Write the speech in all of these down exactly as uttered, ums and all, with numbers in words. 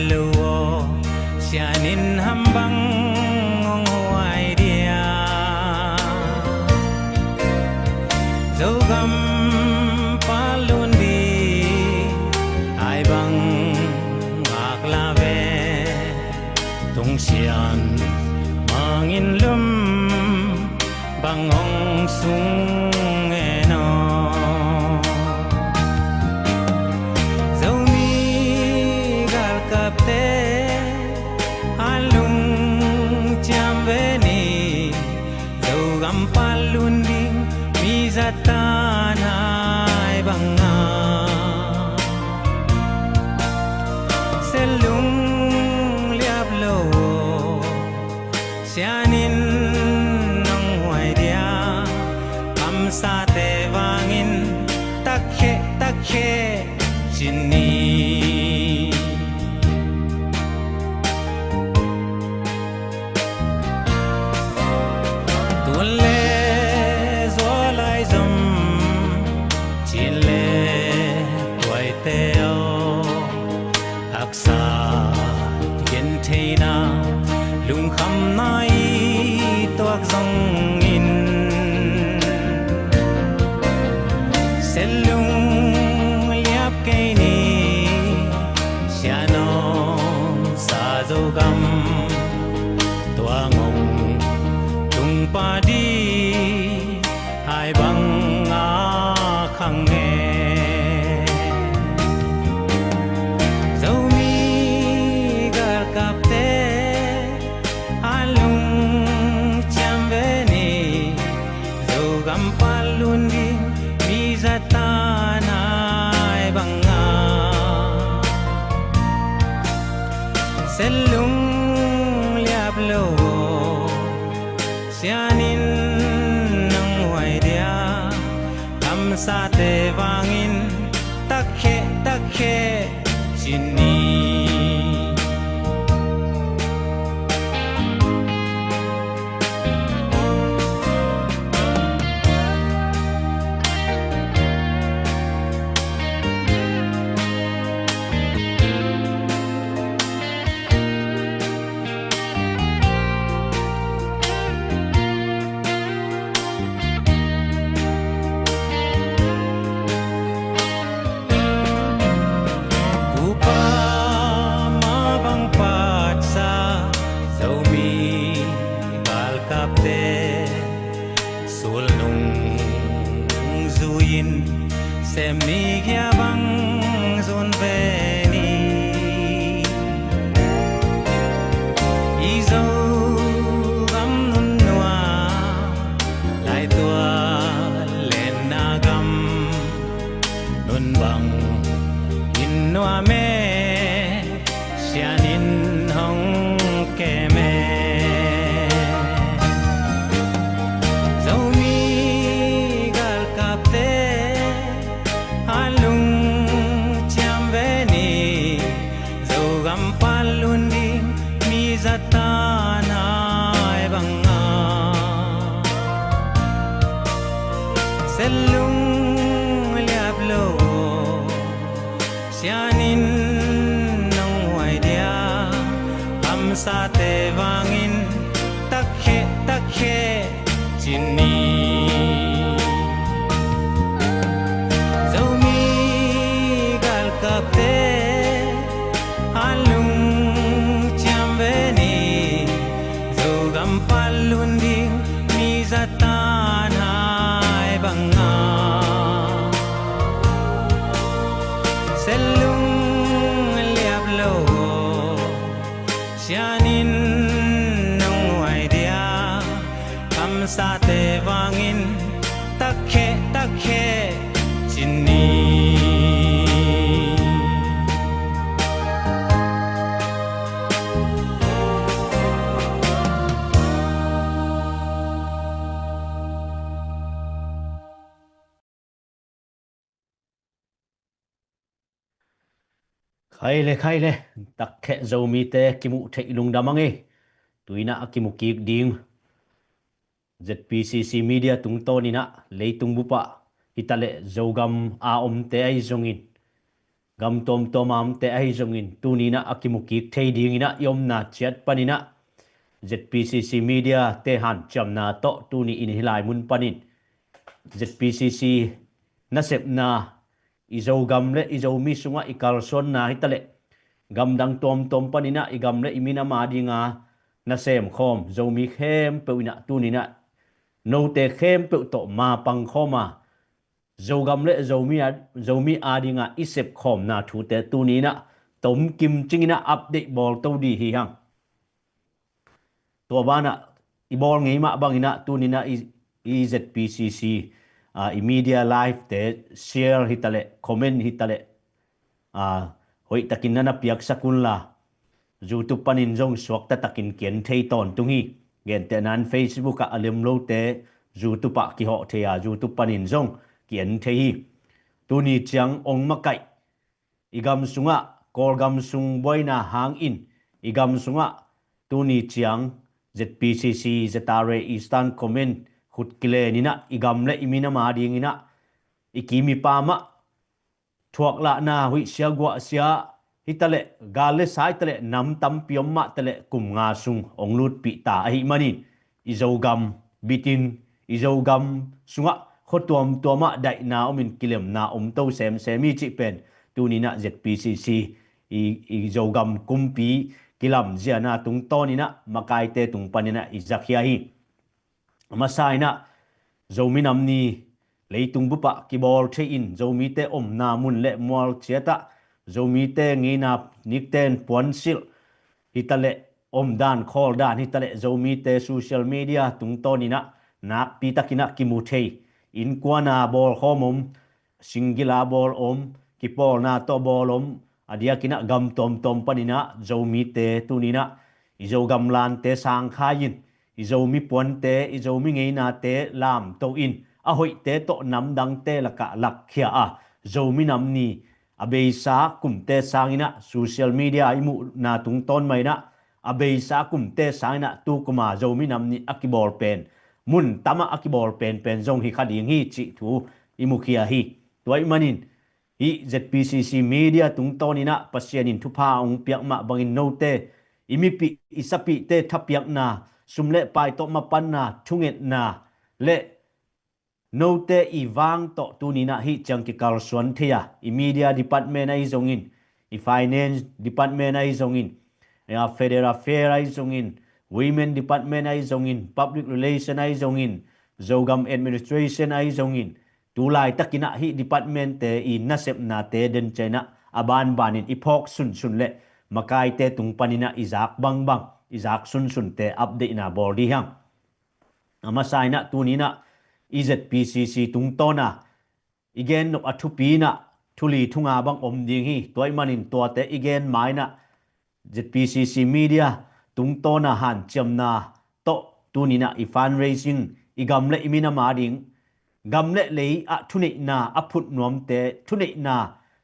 Lo aw, sianin ham bang hong huai dia? Zogam palun di ai bang ngak la ve. Tungsian mangin lum bang hong sung e no. Zomi galkapte a lungciam ve ni. Zogam palun ding mi zatan ai banga. Selung liap lo sianin nong huai dia. Kamsate vangin takhe takhe cin ni. Tun le zualai zom cin le tuaite aw. Haksa gentheina lungkhamna i tuak zongin. Selung liap kei ni sianom sa Zogam. Tua ngong tungpa di ai bang a khang e. Zomi galkapte a lungciam ve ni. Zogam palun ding mi zatan ai banga. Selung liap lo sianin nong huai dia. Kamsate vangin takhe takhe cin ni. Upa ma bang patsa Zomi galkapte sulnung zui-in sem ni, hia bang zun ve ni. I Zogam nunnua laitual lenna gam nun bang in nuam e. Sianin hong kem e. Zomi galkapte a lungciam ve ni. Zogam palun ding mi zatan ai banga. Selung liap lo sianin nong huai dia. Kamsate vangin takhe takhe cin ni. Zomi galkapte a lungciam ve ni. Zogam palun ding mi zatan ai banga. Selung liap lo sianin nong huai dia. Kamsate vangin takhe takhe cin ni. Khai le, khai le. Takheh Zomite kimuh theih lungdam ang ei. Tuinah a kimu kik ding Z P C C media tungtawninah leitung bupah hitaleh Zogam a omte ahi zongin gam tuamtuam a omte ahi zongin tuni inah a kimukik thei ding inah i omna ciat pan inah Z P C C media te hanciamna tawh tuni in hih lai mun panin Z P C C nasepna, i Zogam le i Zomi sungah i kalsuanna hitaleh gamdang tuamtuam pan inah i gam le i minam a dinga nasem khawm Zomi khempeuh inah tuni inah note khempeuh tawh mapang khawm a, Zogam le Zomi a, Zomi a dinga i sepkhawmna thute tuni inah tomkim cing inah update bawl to dih hi hang. Tua banah i bawl ngei mah bang inah tuni inah i, i Z P C C, ah, i media live te share hitaleh, comment hitaleh, ah, hoihtakin na na piaksak unla, YouTube panin zong suakta takin ki-en thei tawntung hi. Gentehna in Facebook ah a lem lote YouTube ah kihawh thei a, YouTube panin zong ki-en thei hi. Tuni ciang ong makaih i gam sungah, Kawlgam sung buaina hangin i gam sungah tuni ciang Z P C C, Z R A Eastern Command khut kilen inah i gam le i minam a ding inah i kim i pam ah thuaklahna, huihsia guahsia hitaleh, gal le sa hitaleh, nam tampi om mah taleh kum nga sung ong lutpih ta ahih manin i Zogam bitin, i Zogam sungah khua tuamtuam ah daihna omin kilemna om to semsem hi cih pen tuni inah Z P C C i, i Zogam kumpi kilamziana tungtawn inah makaite tung pan inah i zakhia hi. A masa inah Zomi Nam Ni leitung bup ah kibawl thei in Zomite omna mun le mual ciat ah Zomite ngeina nikten puansilh hitaleh omdan khawldan hitaleh Zomite social media tungtawn inah nakpi tak inah kimu thei, innkuana bawl khawm om, single a bawl om, kipawlna tawh bawl om, a diak inah gam tuamtuam pan inah Zomite tuni inah i Zogam lante sangkhai in, i Zomi puante, i Zomi ngeinate lamto in a hoihte tawh namdangte lakah lakkhia a, Zomi Nam Ni a beisa kumte sang inah social media i muhna tungtawn mah inah a beisa kumte sang inah tu kum a Zomi Nam Ni a kibawl pen mun tam ah a kibawl penpen zong hi kha ding hi cih thu i mukhia hi. Tua ahih manin hih Z P C C media tungtawn inah Pasian in thupha a ong piak mah bangin note i mipih i sapihte thapiakna, sum le pai tawh mapanna, thungetna le note i vang tawh tuni inah hih ciang kikalsuan thei a, i media department ahi zongin, i finance department ahi zongin, a federal affair ahi zongin, women department ahi zongin, public relation ahi zongin, Zogam administration ahi zongin, tu laitak inah hih department te i nasepnate den ciang inah a banbanin i phawk sunsun le makaite tung pan inah i zak bangbang, i zak sunsunte update na bawl dih hang. A masa inah tuni inah i Z P C C tungtawn a i gen nop a thupi inah thuli thunga bang om ding hi. Tua ahih manin tuate i gen ma inah Z P C C media tungtawn a hanciamna tawh tuni inah i fundraising, i gam le i minam a ding, gam le lei ah thuneihna a phut nuamte, thuneihna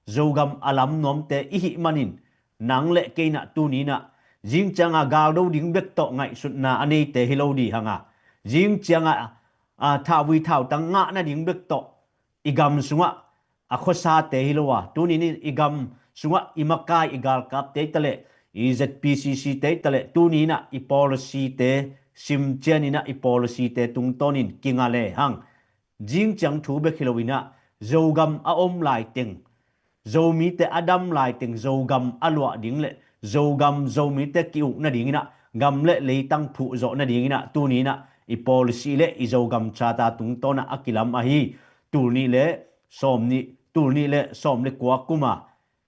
Zogam a lam nuamte i hih manin nang le kei inah tuni inah zing ciang a galdo ding bek tawh ngaihsutna a neite hi lo dih hang a, zing ciang a, a, thauvui thautang ngah nading bek tawh i gam sungah a khuasate hi lo a, tuni in i gam sungah i makai i galkapte hitaleh, i Z P C C te hitaleh, tuni inah i policy te sim cian inah i policy te tungtawn in kinga le hang. Zing ciang thu bek hi lo inah Zogam a om laiteng, Zomite a dam laiteng Zogam a luah ding le Zogam Zomite ki-uk nading inah gam le leitang phuh zawh nading inah tuni inah i policy le i Zogam Charter tungtawn ah a kilam ahi. Tul nih le sawm nih, tul nih le sawm le kua kum a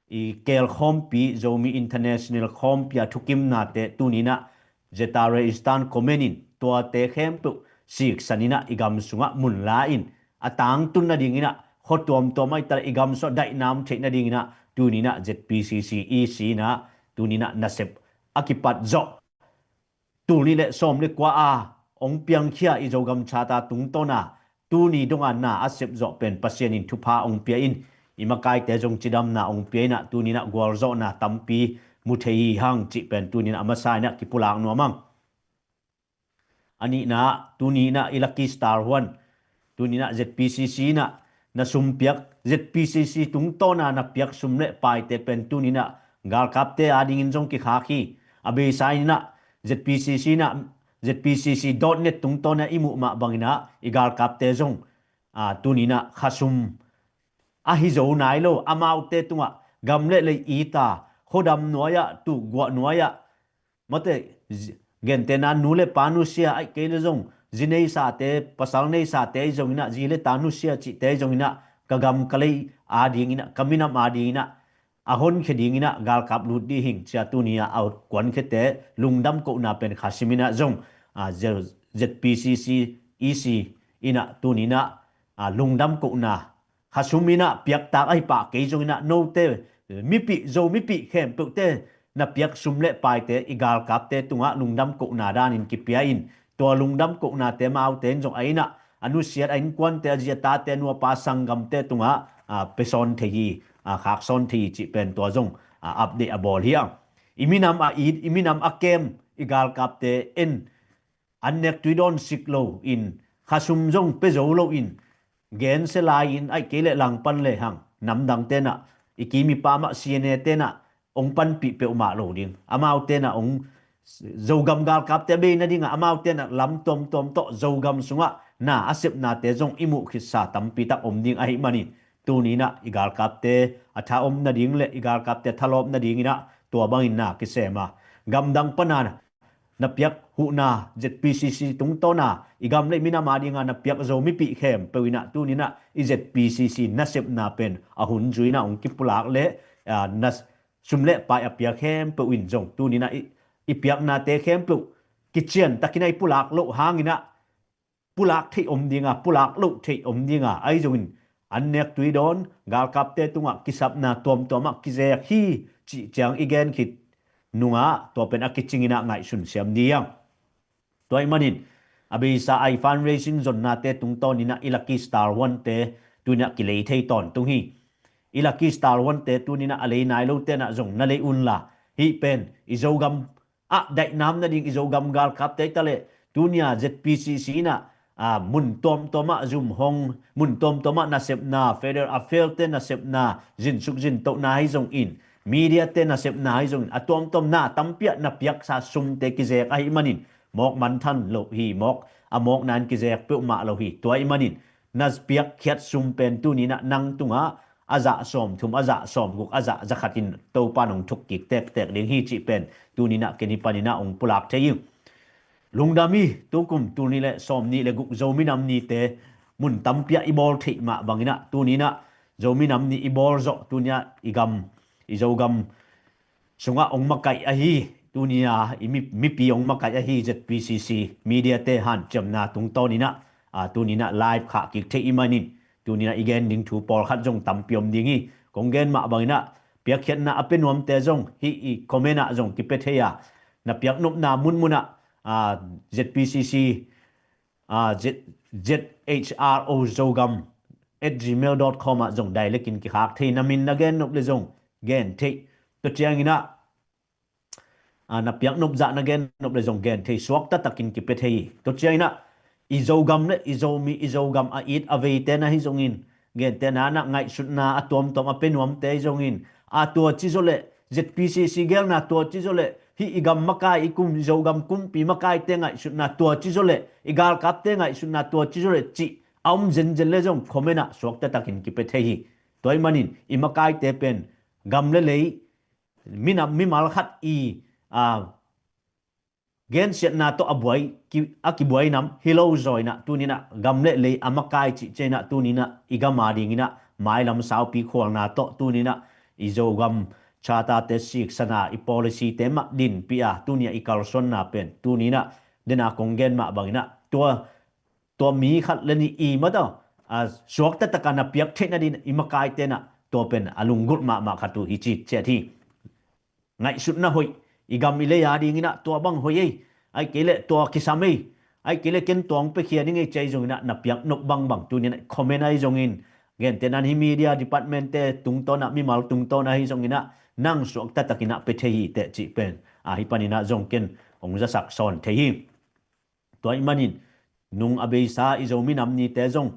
i kel khawmpi, Zomi International khawmpi a thukimnate tuni inah Z R A Eastern Command in tuate khempeuh siksan inah i gam sungah mun la in a tangtun nading inah khua tuamtuam ah hitaleh i gam sungah daihna om theih nading inah tuni inah Z P C C E C inah tuni inah nasep a kipat zawh tul nih le sawm le kua a ong piangkhia i Zogam Charter tungtawn a tuni dong a na a sep zawh pen Pasian in thupha ong pia in, i makaite zong cidamna ong pia inah tuni inah gualzawhna tampi mu thei hi hang cih pen tuni inah a masa inah kipulak nuam hang. A nihna, tuni inah i Lucky Star huan, tuni inah Z P C C inah na sumpiak ZPCC tungtawna na piak sum le paite pen tuninah galkapte adingin zong kikhak hi. A beisa inah ZPCC inah ZPCC dot net tungtawna i muh mah banginah i galkapte zong a, tuninah khasum ahi zo nai lo, amaute tungah gam le lei ita, khuadam nuai-ah, tukguah nuai-ah, mate, gentena nu le pa nusia aih kei le zong zi neisate, pasal neisate ahi zonginah, zi le ta nusia cihte ahi zonginah, ka gam ka lei adinginah, ka minam adinginah a honkhia dinginah galkap lut dih hing cia tuni-ah a kuankhiate lungdam kohna pen khasiminah zong a, ZPCC EC inah tuninah a, lungdam kohna khasum inah piaktak ahi pah kei zonginah note mipih, Zo mipih khempeuhte na piak sum le paite i galkapte tungah lungdam kohna danin kipia in, tua lungdam kohnate amaute in zong a inah a nusiat a innkuante, a zi a tate, nuapa sanggamte tungah a, pesawn thei hi, a, khaksawn thei hi cih pen tua zong a, update a bawl hi ang. I minam a it, i minam a kem i galkapte en an nek tui dawn sik lo in, khasum zong pe zo lo in, gensia lai-in aih kei le langpan le hang namdang tenah i kim i pamah CNA tenah ong panpih peuhmah lo ding. Amau tenah ong Zogam galkapte a bei nadingah amau tenah lam tuamtuam tawh Zogam sungah na a sepnate zong i muh khitsa tampi tak om ding ahi manin tuninah i galkapte a tha om nading le i galkapte a thalawp nadinginah tua bangin na kisem a, gamdang pana na piak huhna ZPCC tungtawna i gam le i minam adinga na piak Zo mipih khempeuh inah tuninah i ZPCC nasepna pen a hun zuinah ong kipulak le a, na sum le pai a piak khempeuh in zong tuninah i, i piaknate khempeuh kician takinah i pulak loh hanginah pulak theih om dinga, pulak loh theih om dinga, ahi zongin an nek tui dawn galkapte tungah kisapna tuamtuamah kizek hi cih ciang i gen khit nungah tua pen a kicinginah ngaihsun siam ding. Tua ih manin a beisa i fundraising zonnate tungtawninah i Lucky Star One-te tuninah kilei thei tawntung hi. I Lucky Star One-te tuninah a lei nai lo tenah zong na lei unla hih pen i Zogam ah daihnam nading i Zogam galkapte i ta leh tunia ZPCC inah a, mun tuamtuamah zumhong, mun tuamtuamah nasepna, Federal Affairs-te nasepna, zinsuk zintohna ahi zongin, media-te nasepna ahi zongin a tuamtuam na tampiah na piaksa sumte kizek ahi manin mawk manthan lo hi, mawk a mawkna in kizek peuhmah lo hi. Tua ih manin na piakkhiat sum pen tuninah nang tungah a zah sawmthum, a zah sawmguk, a zah zakhatin Topa nong thukkik tektek ding hi cih pen tuninah ken hi paninah ong pulak thei ing. Lungdam hi. Tukum tul nih le sawmnih le guk Zo minam nite mun tampiah i bawl theih mah banginah tuninah Zo minam nih i bawl zawh tunia i gam, i Zogam sungah ong makaih ahi, tunia i mi, mipi ong makaih ahi ZPCC media-te hanciamna tungtawninah a, tuninah live khah kik theih ih manin tuninah i gen ding thu pawlkhat zong tampi om ding hi. Kong gen mah banginah piakkhiatna a pia nuamte zong hih i comment ah zong kipia thei a, na piaknopna munmunah a, ZPCC a, Z, ZHRO Zogam at gmail dot com ah zong direct in kikhak thei, na min na gen nop le zong gen theih. Tua cianginah a, na piaknop zah na gen nop le zong gen thei, suakta takin kipia thei hi. Tua cianginah i Zogam le i Zomi, i Zogam a it a veite na hi zongin, gentehna inah ngaihsutna a tuamtuam a pia nuamte ahi zongin, a, tua ci zawh leh ZPCC gelna tua ci zawh leh hih i gam makai, i kum, i Zogam kumpi makaite ngaihsutna tua ci zawh leh i galkapte ngaihsutna tua ci zawh leh cih a om zenzen le zong comment ah suakta takin kipia thei hi. Tua ih manin i makaite pen gam le lei minam, mimal khat i, a, gensiatna tawh a buai, ki, a kibuai nam hi lo zaw inah tuninah gam le lei a makai cih cianginah tuninah i gam adinginah mailam saupi khualna tawh tuninah i Zogam charter-te siksana, i policy-te mah dinpih a, tunia i kalsuanna pen tuninah dena kong gen mah banginah tua tua mi khat le nih i mata, a, suakta taka na piak theih nadin i makai tenah tua pen a lunggulh mahmah khat uh hi cih ciat hi. Ngaihsutna hoih, i gam i lei adinginah tua bang hoih ei, aih kei leh tua kisam ei, aih kei leh ken tua hong piakhia ning ei ci ahi zonginah na piaknop bangbang tuninah comment ahi zongin, gentehna in hih media department-te tungtawnah, mimal tungtawn ahi zonginah nang suakta takinah pia thei hi teh cih pen a, hih paninah zong ken hong zasak sawn thei hi. Tua ih manin nung a beisa i Zo minam nite zong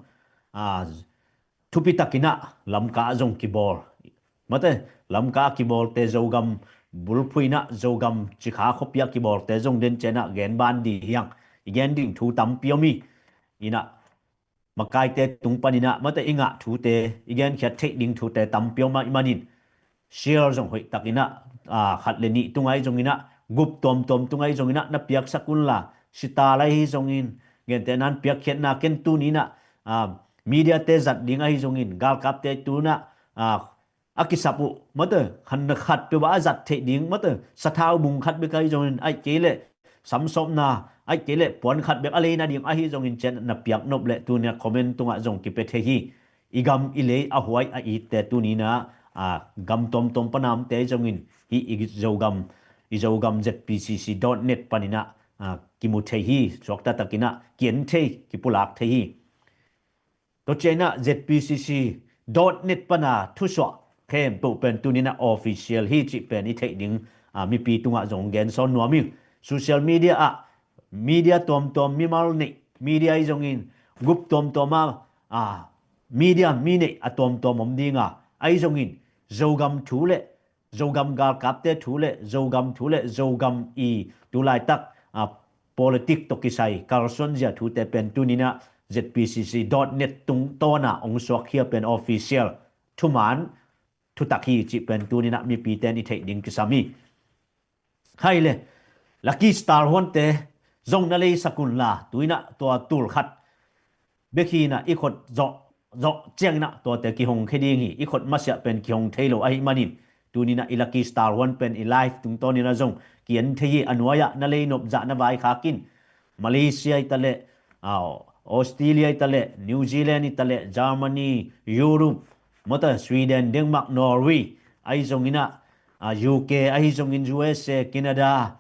a, thupi takinah Lamka ah zong kibawl. Mate, Lamka ah kibawlte Zogam bulphuh inah Zogam Cikha khuapi ah kibawlte zong den cianah gen ban di hiang. I gen ding thu tampi om hi. Inah makaite tung paninah mate i ngah thute, i genkhiat theih ding thute tampi om ahih manin share zong hoih takinah, aa, khat le nih tung ahi zonginah, gup tuamtuam tung ahi zonginah na piaksak unla, sital ahi zongin, gentehna in piakkhiatna ken tuninah, aa, mediate zat ding ahi zongin, galkapte tunah, aa, a kisap uh mate, khan na khat peuh ah a zat theih ding mate, sathau bung khat bek ahi zongin, aih kei leh samsawpna, aih kei leh puan khat bek a lei nading ahi zongin cian na piak nop leh tuninah comment tungah zong kipia thei hi. I gam i lei a huai a itte tuninah, aa, gam tuamtuam panamte zongin hih i Zogam, i Zogam Z P C C dot net paninah, aa, kimu thei hi, suakta takinah kien thei, kipulak thei hi. Tua cianah Z P C C dot net pana thusuah khempeuh pen tuninah official hi cih pen i theih ding, aa, mipi tungah zong gen sawn nuam ing. Social media ah media tuamtuam mimal neih media ahi zongin, gup tuamtuam ah, aa, media mi neih a tuamtuam om dinga, ahi zongin Zogam thu le Zogam galkapte thu le Zogam thu le Zogam i tulaitak, aa, politik tawh kisai kalsuanzia thute pen tuninah Z P C C dot net tungtawna ong suakkhia pen official thuman thutak hi cih pen tuninah mipite in i theih ding kisam hi. Hai le, Lucky Star huante zong na leisak unla, tuinah tua tul khat bek hinah i khut zawh, zawh cianginah tuate kihong khia ding hi. I khut masiah pen kihong thei lo ahih manin tuninah i Lucky Star huan pen i live tungtawninah zong kien thei hi. A nuai-ah na lei nop zah na vaikhak in. Malaysia i taleh, aa, Australia i taleh, New Zealand i taleh, Germany, Europe, mate, Sweden, Denmark, Norway ahi zonginah, aa, U K ahi zongin, U S A, Canada,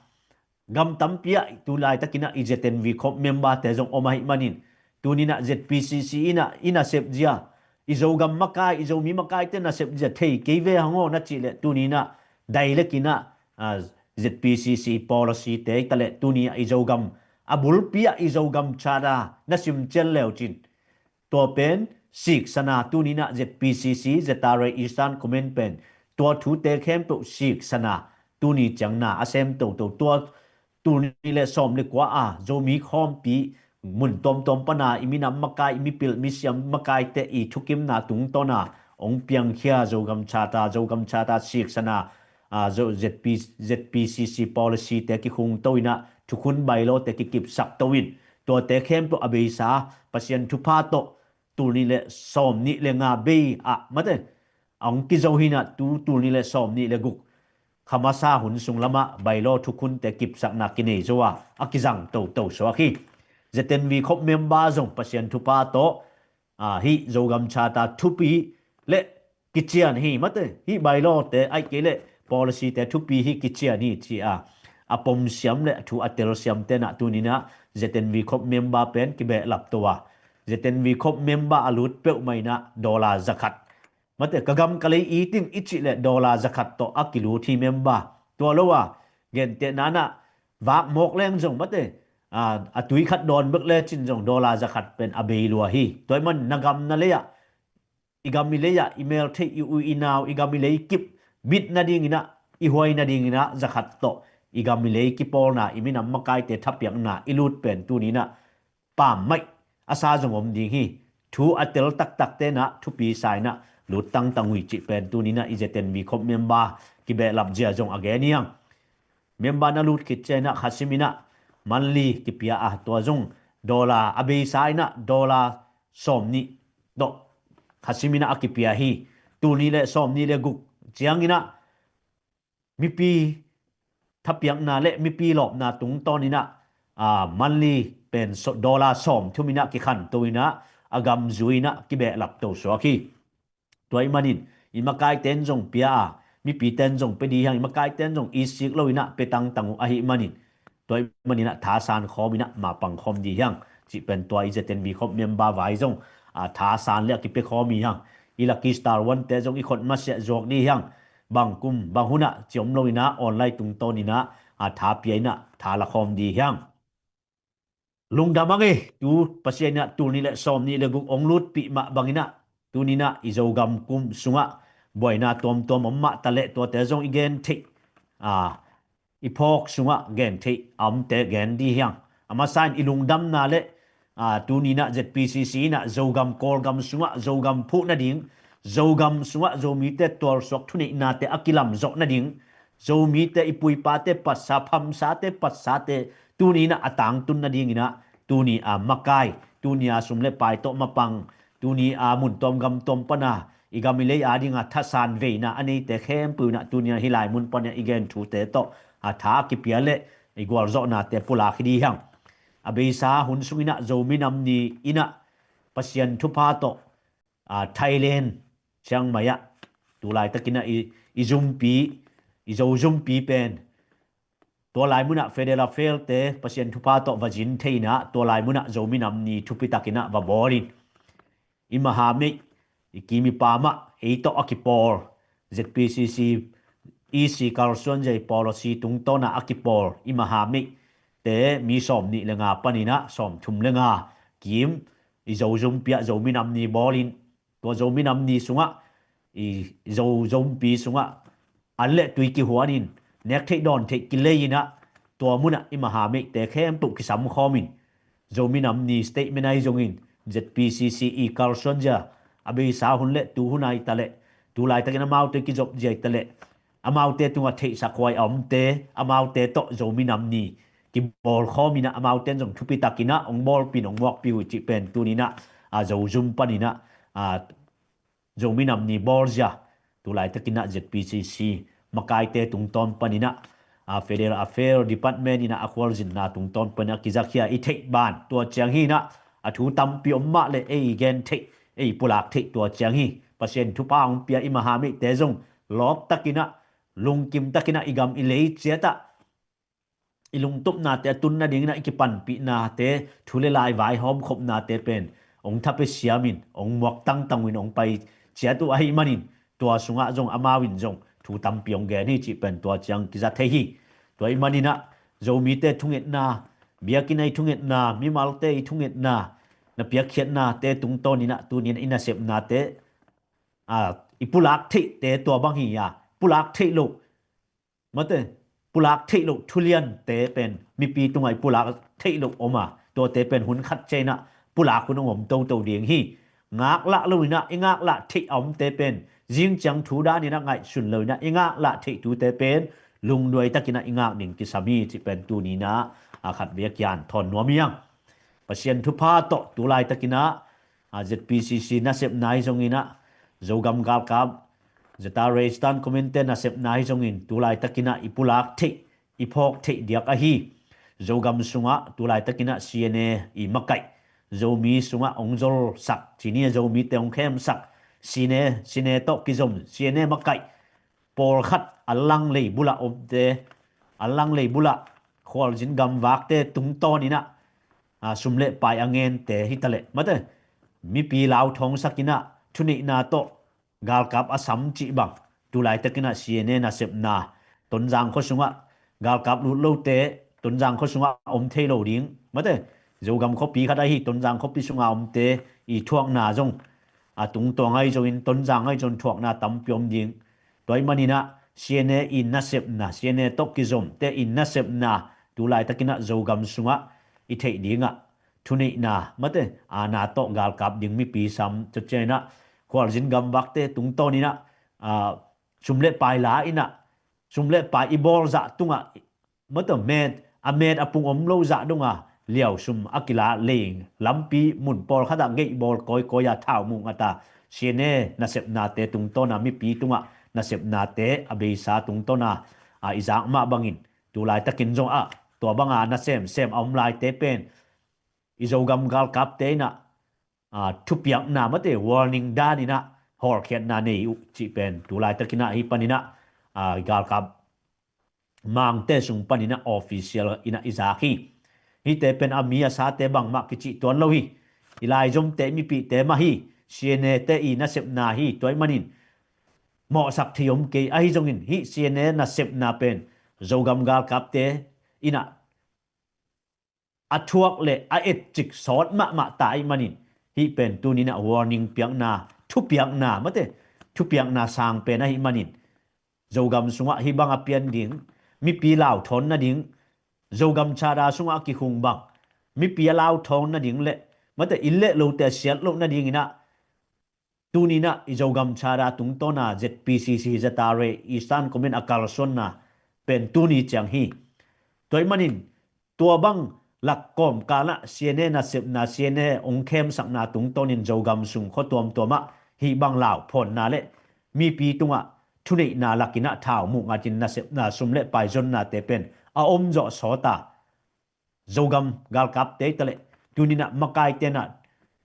gam tampi ah tulaitakinah i Z N V Corp memberte zong om ahih manin tuninah Z P C C inah i nasepzia, i Zogam makai, i Zomi makaite nasepzia thei kei ve hang aw na cih leh tuninah direct inah, aa, Z P C C policy te i taleh tuni ah i Zogam a bulpi ah i Zogam charter na sim cian leucin tua pen siksana tuninah Z P C C, Z R A Eastern Command pen tua thute khempeuh siksana tuni ciang na a sem toto. Tua tul nih le sawm le kua a Zomi khawmpi mun tuamtuam pana i minam makai, i mipilh misiam makaite i thukimna tungtawna ong piangkhia Zogam charter, Zogam charter siksana, aa, Zo-, Z P, Z P C C policy te kikhungto inah, thukhun bylaw te kikipsak to in, tuate khempeuh a beisa Pasian thupha tawh tul nih le sawm nih le nga bei ah mate, a ong kizo hinah tu tul nih le sawm nih le guk khamasa hun sung lamah bylaw thukhunte kipsakna kinei zo a, a kizang toto suak hi. Z N V Corp member zong Pasian thupha tawh, aa, hih Zogam charter thupi le kician hi mate, hih bylaw te aih kei leh policy te thupi hi kician hi ci a, a pomsiam le thu a telsiam tenah tuninah Z N V Corp member pen kibehlap to a, Z N V Corp member a lut peuhmah inah dollar zakhat. Mate, ka gam ka lei it ing i cih leh dollar zakhat tawh a kilut hi member. Tua lo a, gentehna inah vak mawk leng zong mate, aa, a tui khat dawn bek lecin zong dollar zakhat pen a bei lua hi. Tua ahih man na gam na lei ah, i gam i lei ah, i mel theih, i u i nau, i gam i lei kip bit nadinginah, i huai nadinginah zakhat tawh i gam i lei kipawlna, i minam makaite thapiakna i lut pen tuninah pammaih a sa zong om ding hi. Thu a tel taktak tenah thupi sa inah lut tangtang uh hi cih pen tuninah i Z N V Corp member kibehlap zia zong a gen hi hang. Member na lut khit cianginah khasim inah monthly kipia a, tua zong dollar a beisa inah dollar sawm nih tawh khasim inah a kipia hi. Tul nih le sawm nih le guk cianginah mipi thapiakna le mipi lawpna tungtawninah, aa, monthly pen so-, dollar sawm thum inah kikhanto inah a gam zui inah kibehlap to suak hi. Tua ahih manin i makaite in zong pia a, mipite in zong pia di hiang, i makaite in zong i sik lo inah pia tangtang uh ahih manin, tua ahih maninah thasan khawm inah mapang khawm di hiang cih pen tua i Z N V Corp member vai zong, aa, thasan le a kipia khawm hi hang. I Lucky Star huante zong i khut masiah zuak di hiang. Bang kum bang hunah ciom lo inah online tungtawninah, aa, tha pia inah tha la khawm di hiang. Lungdam ang e, tu Pasian inah tul nih le sawm nih le guk ong lutpih mah banginah Tuninah i Zogam kum sungah buaina tuamtuam om mah taleh tuate zong i gen theih, a, i phawk sungah gen theih a omte gen di hiang. A masa in i lungdamna le, a, tuninah Z P C C inah Zogam Kawlgam sungah Zogam phuh nading, Zogam sungah Zomite tualsuak thuneihnate a kilamzawh nading, Zomite i puipate patsa, phamsate patsate tuninah a tangtun nadinginah tuni a makai, tuni a sum le pai tawh mapang, tuni a mun tuam gam tuam pana i gam i lei adinga thasan veina a neite khempeuh inah tuni a hih lai mun pana i gen thute tawh a tha a kipia le i gualzawhnate pulak hi di hiang. A beisa hun sunginah Zomi Nam Ni inah Pasian thupha tawh, a, Thailand, Chiang Mai ah tulaitakinah i, i zumpi, i Zo zumpi pen tua lai munah Federal Affairs te Pasian thupha tawh va zin thei inah tua lai munah Zomi Nam Ni thupitakinah va bawlin i mahameih, i kim i pam ah ei tawh a kipawl, Z P C C E C kalsuan zia i policy tungtawnah a kipawl i mahameih te mi sawm nih le nga paninah sawm thum le nga kim i Zo zumpi ah Zomi Nam Ni bawlin, tua Zomi Nam Ni sungah i Zo zumpi sungah an le tui kihuanin nek theih dawn theih kilei inah tua munah i mahameihte khempeuh kisam khawmin Zomi Nam Ni statement ahi zongin Z P C C i kalsuan zia a beisa hun le tu hun ahi taleh tulaitakin amaute kizop zia ahi taleh amaute tungah theihsak huai a omte amaute tawh Zomi Nam Ni kibawl khawminah amaute in zong thupitakinah ong bawlpin ong muakpi uh cih pen tuninah a Zo zum paninah a Zomi Nam Ni bawlzia tulaitakinah Z P C C makaite tungtawn paninah a Federal Affairs Department inah a khualzinna tungtawn paninah a kizakhia i theih ban tua ciang hinah a thu tampi om mah le ei gen theih ei pulak theih tua ciang hi. Pasian thupha hong pia i mahameihte zong lawptakinah lungkimtakinah i gam i lei ciatah i lungtupnate a tun nadinginah i kipanpihnate thu le lai vaihawm khopnate pen ong thapia siamin ong muak tangtang uh in ong pai ciat uh ahih manin tua sungah zong amau in zong thu tampi ong gen hi cih pen tua ciang kiza thei hi. Tua ih maninah Zomite thungetna, biakinn a i thungetna, mimalte i thungetna, na piakkhiatnate tungtawninah tuninah i nasepnate, a, i pulak theihte tua bang hi a pulak theih loh mate, pulak theih loh thuliante pen mipi tungah i pulak theih loh om a tuate pen hun khat cianginah pulak hun hong om toto ding hi. Ngaklah loinah i ngaklah theih a omte pen zing ciang thu daninah ngaihsun loinah i ngaklah theih tute pen lungduaitakinah i ngak ding kisam hi cih pen tuninah a khat vei a kian thawn nuam hiang. Pasian thupha tawh tulaitakinah a Z P C C nasepna hi zonginah Zogam galkap Zata Reistan Community nasepna hi zongin tulaitakinah i pulak theih i phawk theih diak ahi. Zogam sungah tulaitakinah C N A i makaih, Zomi sungah ong zolsak cini a Zomite ong khemsak C N A, C N A tawh kizom C N A makaih pawlkhat a langlei bulah omte, a langlei bulah khualzin gamvakte tungtawninah a, sum le pai a ngente hitaleh mate mipi lauthawngsakinah thuneihna tawh galkap a sam cih bang tulaitakinah C N A nasepna Tonzang khua sungah galkap lut lote Tonzang khua sungah om thei lo ding mate Zogam khuapi khat ahi Tonzang khuapi sungah omte i thuakna zong a tungtawng ahi zongin Tonzang ahi zong thuakna tampi om ding. Tua ih maninah C N A i nasepna, C N A tawh kizomte i nasepna tulaitakinah Zogam sungah i theih dingah thuneihna mate aana tawh galkap ding mipi sam cociainah khualzin gamvakte tungtawninah, a, sum le pai la inah sum le pai i bawlzah tungah mate met a met a pung om lo zah donga liausum a kila lei lampi mun pawlkhatah geihbawl kawikawi a thau mung a ta C N A nasepnate tungtawna mipi tungah nasepnate a beisa tungtawna a i zak mah bangin tulaitakin zong ah tua banga nasemsem a om laite pen i Zogam galkapte inah, a, thupiakna mate warning daninah hawlkhiatna nei uh cih pen tulaitakinah hi paninah, a, galkap mangte sung paninah official inah i zak hi. Hihte pen a mi a sate bangmah kicih tuan lo hi. I laizomte mipihte mah hi. C N A te i nasepna hi tua ih manin mawhsak thei om kei ahi zongin hih C N A nasepna pen Zogam galkapte inah a thuak le a etcik sawt mahmah ta ih manin hih pen tuninah warning piakna thupiakna, mate, thupiakna sang pen ahih manin Zogam sungah hih bang a pian ding, mipi lauthawn nading, Zogam Charter sungah a kikhung bang, mipi a lauthawn nading le, mate, inn le lote a siat loh nadingin ah, tuni in ah i Zogam Charter tungtawn a Z P C C, Z R A, Eastern Command a kalsuanna pen tuni ciang hi. Tua ahih manin tua bang lak kawmkal ah C N A nasepna, C N A hong khemsakna tungtawnin Zogam sung khua tuamtuam ah hih bang lauphawnna le mipi tungah thuneihna lakin ah thau muh ngatin nasepna, sum le pai zonnate pen a om zawh sawt a, Zogam galkapte hi taleh tuni in ah makaite in ah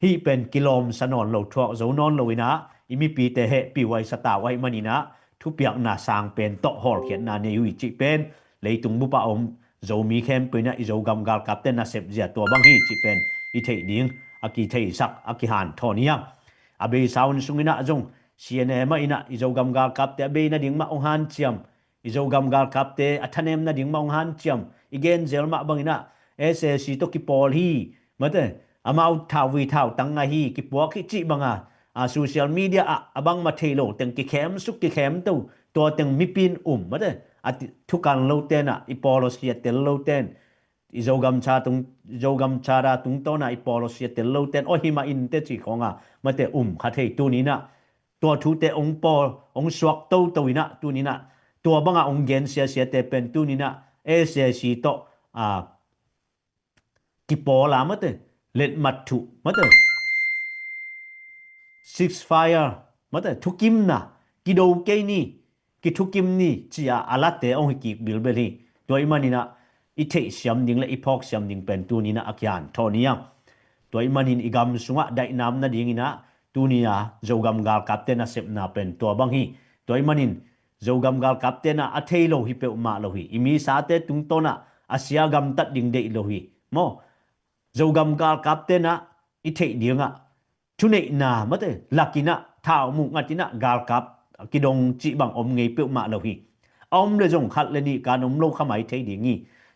hih pen kilawmsa nawn lo, thuak zo nawn lo in ah i mipite hehpih huaisa ta uh ahih manin ah thupiakna sang pen tawh hawlkhiatna nei uh hi cih pen leitung bup a om Zomi khempeuh in ah i Zogam galkapte nasep zia tua bang hi cih pen i theih ding, a kitheisak, a kihanthawn hi hang. A beisa hun sungin ah zong C N A mah in ah i Zogam galkapte a bei nading mah hong hanciam, i Zogam galkapte a thanem nading mah hong hanciam, i gen zel mah bangin ah S A C tawh kipawl hi, mate, amau thauvui thautang ngah hi, kipuak hi cih banga, a, social media ah a bangmah thei lo teng kikhemsuk, kikhemto, tua teng mipi in um, mate, a ti, thukan lote in ah i policy a tel lote in, i Zogam Cha tung, Zogam Charter tungtawn a i policy a tel lote in aw himah in teh cih khawng a, mate, um kha thei. Tuni in ah tua thute hong pawl, hong suak toto in ah, tuni in ah tua banga hong gen siasiate pen tuni in ah S A C tawh, a, kipawl a, mate, letmat thuh, mate, ceasefire, mate, thukimna, kido kei ni, kithukim ni, ci-a a late hong hi kik bilbel hi. Tua ahih manin ah i theihsiam ding le i phawksiam ding pen tuni in ah a kihanthawn hi hang. Tua ahih manin i gam sungah daihnam nadingin ah tuni a Zogam galkapte nasepna pen tua bang hi. Tua ahih manin Zogam galkapte in ah a thei lo hi peuhmah lo hi. I misate tungtawn ah a sia gamtat ding deih lo hi. Maw? Zogam galkapte in ah i theih dingah thuneihna, mate, lakin ah thau muh ngatin ah galkap kidong cih bang om ngei peuhmah lo hi. A om le zong khat le nih kan om lo kha mai thei ding hi.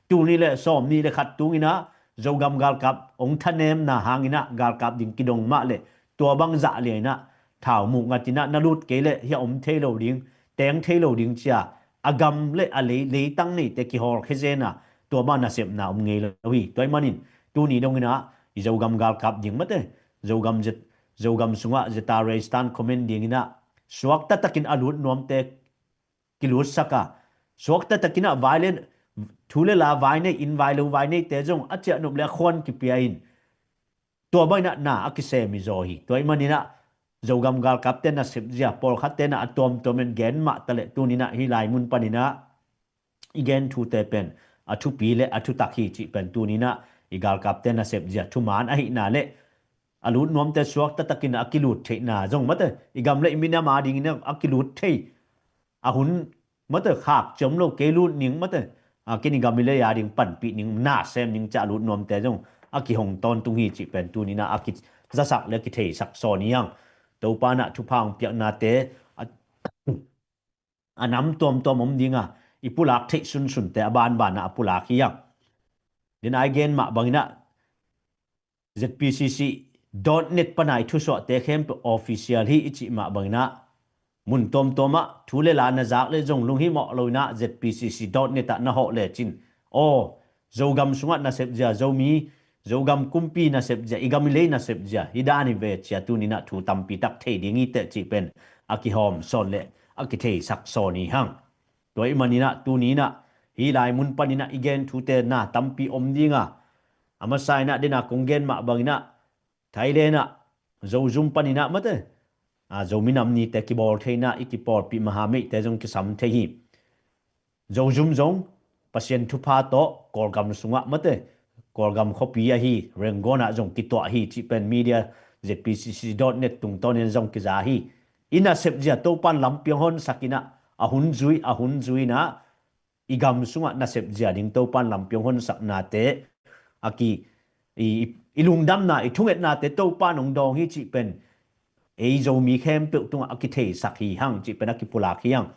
Tul nih le sawm nih le khat tungin ah Zogam galkap hong thanemna hangin ah galkap ding kidong mah le tua bang zah lian in ah thau muh ngatin ah na lut kei leh hia om thei lo ding, teng thei lo ding ci-a a gam le a lei, leitang neite kihawlkhia zen a, tua bang nasepna om ngei lo hi. Tua ahih manin tuni dongin ah i Zogam galkap ding, mate, Zogam Z, Zogam sungah Z R A Eastern Command dingin ah suakta takin a lut nuamte kilutsak a, suakta takin ah vai le, thu le la vai nei, inn vai lo vai neite zong a ciahnop le a khuan kipia in, tua bang in ah na a kisem hi zaw hi. Tua ahih manin ah Zogam galkapte nasep zia pawlkhatte in ah a tuamtuam in gen mah taleh tuni in ah hih lai mun panin ah i gen thute pen a thupi le a thutak hi cih pen tuni in ah i galkapte nasep zia thuman ahihna le a lut nuamte suakta takin a kilut theihna zong, mate, i gam le i minam a dingin a kilut thei, a hun, mate, khak ciam lo kei lut ning, mate, a, ken i gam i lei a ding panpih ning, na sem ning ci-a a lut nuamte zong a kihong tawntung hi cih pen tuni in ah a kizasak le kitheisak sawn hi hang. Topa in ah thupha hong piaknate a, a nam tuamtuam om ding a, i pulak theih sunsunte a banban ah a pulak hi hang. Dena i gen mah bangin ah Z P C C dot net pan a i thusuahte khempeuh official hi i cih mah bangin ah mun tuamtuam ah thu le la na zak le zong lunghimawh lo in ah Z P C C dot net ah na hawh lecin, aw, Zogam sungah nasep zia, Zomi, Zogam kumpi nasep zia, i gam i lei nasep zia, hih dan hi ve ci-a tuni in ah thu tampi tak thei ding hi teh cih pen a kihawm sawn le a kitheisak sawn hi hang. Tua ahih manin ah tuni in ah hih lai mun panin ah i gen thute na tampi om ding a, a masa in ah dena kong gen mah bangin ah Thailand ah Zozum panin ah, mate, a, Zomi Nam Nite kibawl thei in ah i kipawlpih mahameihte zong kisam thei hi. Zozum zong Pasian thupha tawh Kawlgam sungah, mate, Kawlgam khuapi ahi Rangoon ah zong kituah hi cih pen media Z P C C dot net tungtawnin zong kiza hi. I nasep zia Topan lampiang honsak in ah, a hun zui, a hun zui in ah i gam sungah nasep zia ding Topan lampiang honsaknate a ki, i, i, i lungdamna, i thungetnate Topan hong dawng hi cih pen ei Zomi khempeuh tungah a kitheisak hi hang cih pen a kipulak hi hang.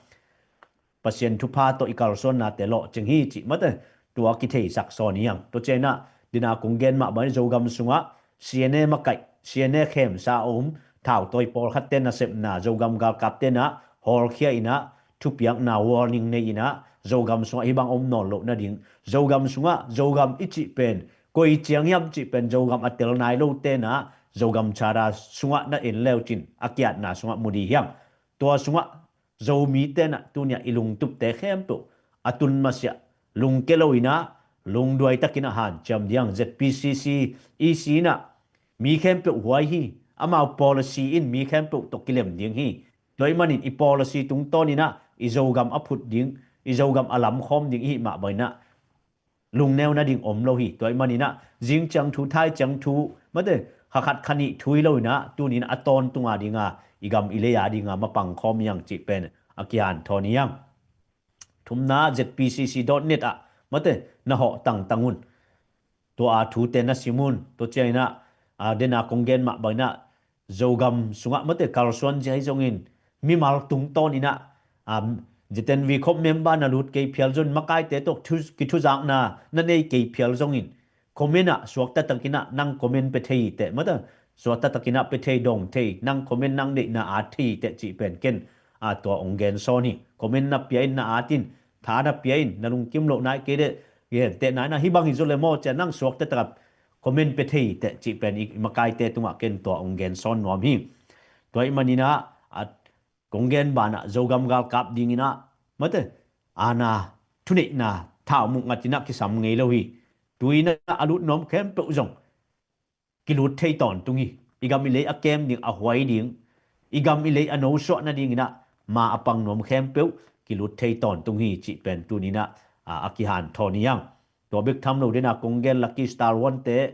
Pasian thupha tawh i kalsuannate lawhcing hi cih, mate, tua kitheisak sawn hi hang. Tua ciangin ah dena kong gen mah bangin Zogam sungah C N A makaih, C N A khemsa a om, thautawi pawlkhatte nasepna, Zogam galkapte na hawlkhia in ah, thupiakna warning nei in ah, Zogam sungah hih bang om nawn loh nading, Zogam sungah Zogam i cih pen koi ciang hiam cih pen Zogam a tel nai lote na Zogam Charter sungah na en leucin a kiatna sungah mu dih hiam. Tua sungah Zomite na tuni a i lungtupte khempeuh a tun masiah lungke lo in ah, lungduai takin a hanciam dih hiam. Z P C C, E C na mi khempeuh huai hi, amau policy in mi khempeuh tawh kilem ding hi. Tua ahih manin i policy tungtawn in ah i Zogam a phut ding, i Zogam a lamkhawm ding i hih mah bangin ah lungneu nading om lo hi. Tua ahih manin ah zing ciang thu, thai ciang thu, mate, kha khat kha nih thu hi lo in ah, tuni in ah a tawntung a ding a, i gam i lei a ding a mapang khawm hi hang cih pen a kihanthawn hi hang. Thumna, Z P C C dot net ah, mate, na hawh tangtang un. Tua a thute na sim un. Tua ciangin ah, a, den a kong gen mah bangin ah, Zogam sungah, mate, kalsuan zia hi zongin, mimal tungtawn in ah, a, Z N V khop member na lut kei phial zongin, makaite tawh thu, kithuzakna na nei kei phial zongin, comment ah suakta takin ah nang comment pia thei hi teh, mate, suakta takin ah pia thei, dawng thei, nang comment nang deihna at thei hi teh cih pen ken, a, tua hong gen sawn hi. Comment na pia in, na at in, tha na pia in, na lungkim loh nai kei leh, gentehna in ah hih bang hi zaw le maw ci a nang suakta tak a comment pia thei hi teh cih pen i, i makaite tungah ken tua hong gen sawn nuam hi. Tua ahih manin ah, a, kong gen banah Zogam galkap dingin ah, mate, aana, thuneihna, thaumuk ngat in ah kisam ngei lo hi. Tu-in ah a lut nuam khempeuh zong kilut thei tawntung hi. I gam i lei a kem ding, a huai ding, i gam i lei a nosuah nadingin ah ma a pang nuam khempeuh kilut thei tawntung hi cih pen tuni in ah, a, a kihanthawn hi hang. Tua bek tham lo, den a kong gen Lucky Star One te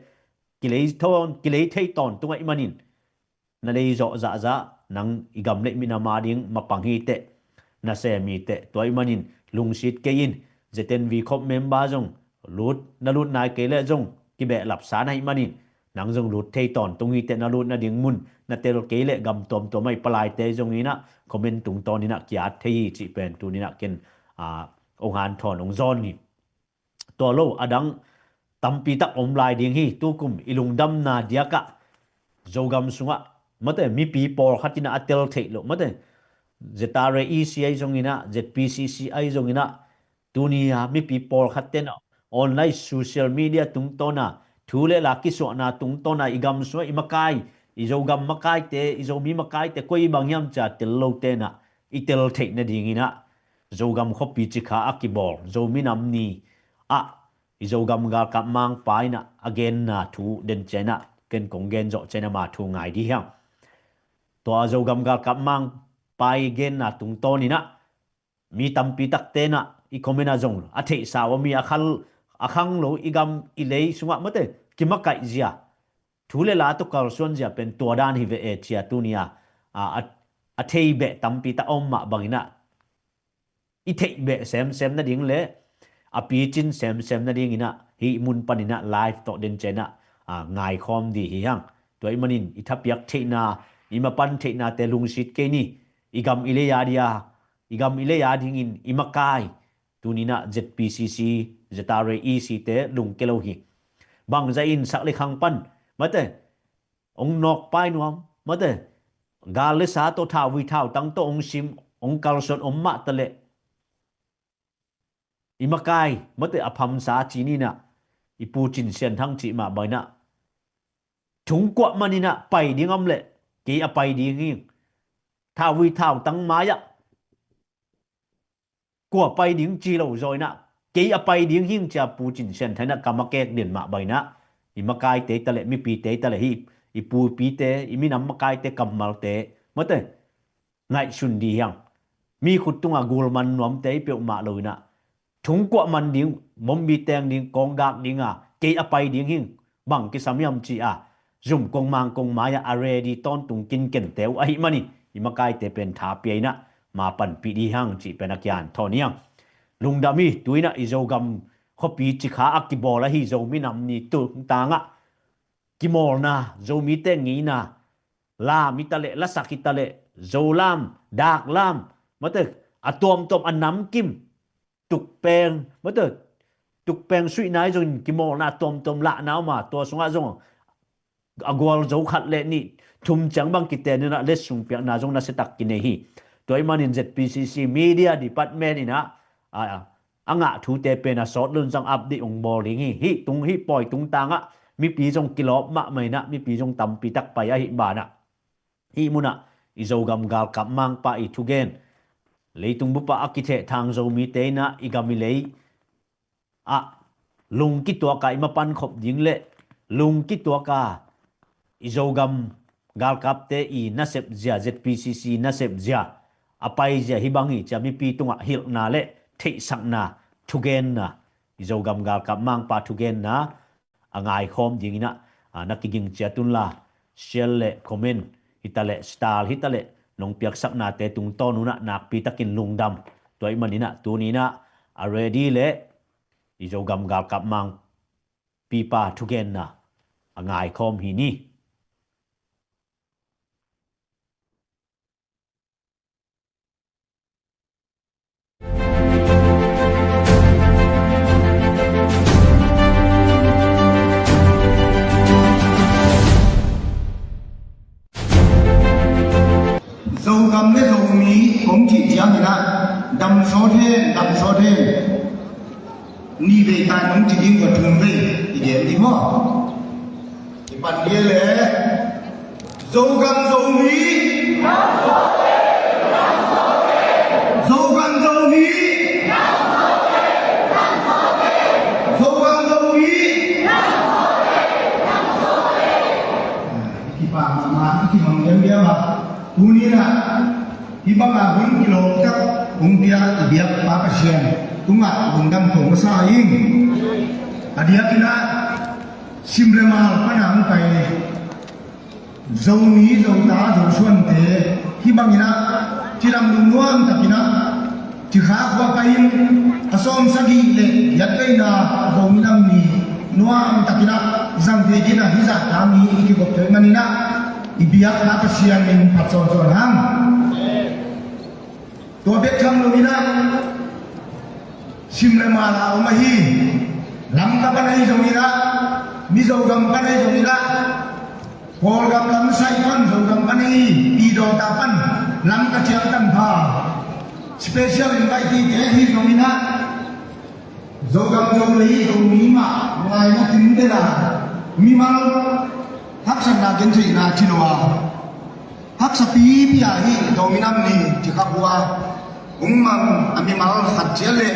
kilei thawn, kilei thei tawntung ahih manin, na lei zawh zahzah, nang i gam le minam a ding mapang hi teh, nasem hi teh. Tua ahih manin lungsit kei in, Z N V khop member zong lut, na lut nai kei leh zong kibehlap sa na hih manin, nang zong lut thei tawntung hi teh, na lut nading mun na tel kei leh gam tuamtuam ah i palaite zongin ah comment tungtawn in ah ki-at thei hi cih pen tuni in ah ken, a, hong hanthawn, hong zawn hi. Tua lo, a dang tampi tak om lai ding hi. Tukum i lungdamna diakah Zogam sungah, mate, mipi pawlkhat in ah a tel theih loh, mate, Z R A E C ahi zongin ah, Z P C C ahi zongin ah, tuni a mipi pawlkhat ten ah online social media tungtawn a, thu le la kisuahna tungtawn a, i gam sungah i makai, i Zogam makaite, i Zomi makaite koi bang hiam ci a tel lote in ah i tel theih nadingin ah, Zogam khuapi cikha a kibawl Zomi Nam Ni ah i Zogam galkap mangpa in ah a genna thu den ciangin ah, ken kong gen zawh ciangin ah ama thu ngai dih hiang. Tua Zogam galkap mangpa i genna tungtawn in ah, mi tampi takte in ah i comment ah zong a theihsa uh a, mi a khal, a khang lo, i gam i lei sungah, mate, kimakaih zia, thu le la tawh kalsuan zia pen tua dan hi ve e ci a, tuni a, a, a, a thei beh tampi tak a om mah bangin ah, i theih beh semsem nading le a picin semsem nadingin ah, hih mun panin ah live tawh den ciangin ah, a, ngaikhawm dih hi hang. Tua ahih manin i thapiak theihna, i mapan theihnate lungsit kei ni. I gam i lei a dia, i gam i lei a dingin i makai, tuni in ah Z P C C, Z R A E C te lungke lo hi. Bangzah in sak le khang pan, mate, hong nawkpai nuam, mate, gal le sa tawh, thauvui thautang tawh hong sim, hong kalsuan om mah taleh, i makai, mate, a phamsa ci ni in ah, i Pu Cin Sian Thang cih mah bangin ah, thungkuah man in ah pai ding om leh kei a pai ding hi. Thauvui thautang mai-ah kua pai ding ci lo zaw in ah, kei a pai ding hing ci a Pu Cin Sian Thang in ah kam a kek den mah bangin ah, i makaite taleh, mipite taleh, hih i pupite, i minam makaite kammalte, mate, ngaihsun dih hiang. Mi khut tungah gul man nuamte hi peuhmah lo in ah, thungkuah man ding, bombi teng ding, kawnggak ding a, kei a pai ding hing, bang kisam hiam ci a, zum kongmang kongmai-ah a ready tawntung kinkente uh ahih manin, i makaite pen tha pia in ah, ma panpih dih hang cih pen a kihanthawn hi hang. Lungdam hi. Tu in ah i Zogam khuapi cikha a kibawl ahi Zomi Nam Ni tungtangah kimawlna, Zomite ngeina, lam hi taleh, lasak hi taleh, Zolam, Daklam, mate, a tuamtuam, a namkim, tukpeng, mate, tukpeng suihna hi zongin kimawlna a tuamtuam lahna om a, tua sungah zong a gualzo khat le nih, thum ciang bang kiten inah letsong piakna zong nasiatak kinei hi. Tua ahih manin Z P C C Media Department inah a, a ngah thute pen a sawt lun zong update hong bawl ding hi. Hih tung, hih pawi tungtangah mipi zong kilawp mahmah inah, mipi zong tampi tak pai ahih banah, hih munah i Zogam galkap mangpa i thugen, leitung bupah a kitheh thang Zomite inah i gam i lei ah lungkituaka i mapan khop ding le lungkituaka i Zogam galkapte i nasep zia, Z P C C nasep zia a pai zia hih bang hi cia mipi tungah hilhna le theihsakna thugenna, i Zogam galkap mangpa thugenna a ngaikhawm ding inah, a, na kiging ciat unla, share le comment hitaleh, star hitaleh, nong piaksaknate tungtawn unah nakpi takin lungdam. Tua ahih maninah tuni inah a ready le i Zogam galkap mangpipa thugenna a ngaikhawm hi ni. Zogam le Zomi kong cih ciang inah dam sawt hen, dam sawt hen. Nih vei ta nong ci ding, tua thum vei i gen ding maw? I pan dia le Zogam Zomi. Zogam Zomi. Zogam Zomi. Kipak mahmah, kimang diamdiam ah. Tuni inah hih banga hun kilawm tak hong pia i biakpa Pasian tungah lungdam ko masa ing. A diakinah Sim le Mal pana hong pai Zomi, Zota, Zosuante hih banginah cidam lungnuam takinah Cikha khua pai-in a sawm sagih le giat veina Zomi Nam Ni nuam takinah zang thei dinah hih zahta mi i kigop thei maninah i biakna Pasian min phat sawnsawn hang. Tua bek tham loinah Sim le Mal a om ahi Lamka pan ahi zonginah, Mizo gam pan ahi zonginah, Kawlgam lam sai pan, Zogam pan ahi, Pidawta pan, Lamka ciang tanpha special invitee te ahi zonginah, Zogam Zolei Zomi mah ngaina tintena mimal haksatna gentheihna ci lo a, haksa pipi a hih Zomi Nam Ni Cikha khua hong mang a mimal khat ciat le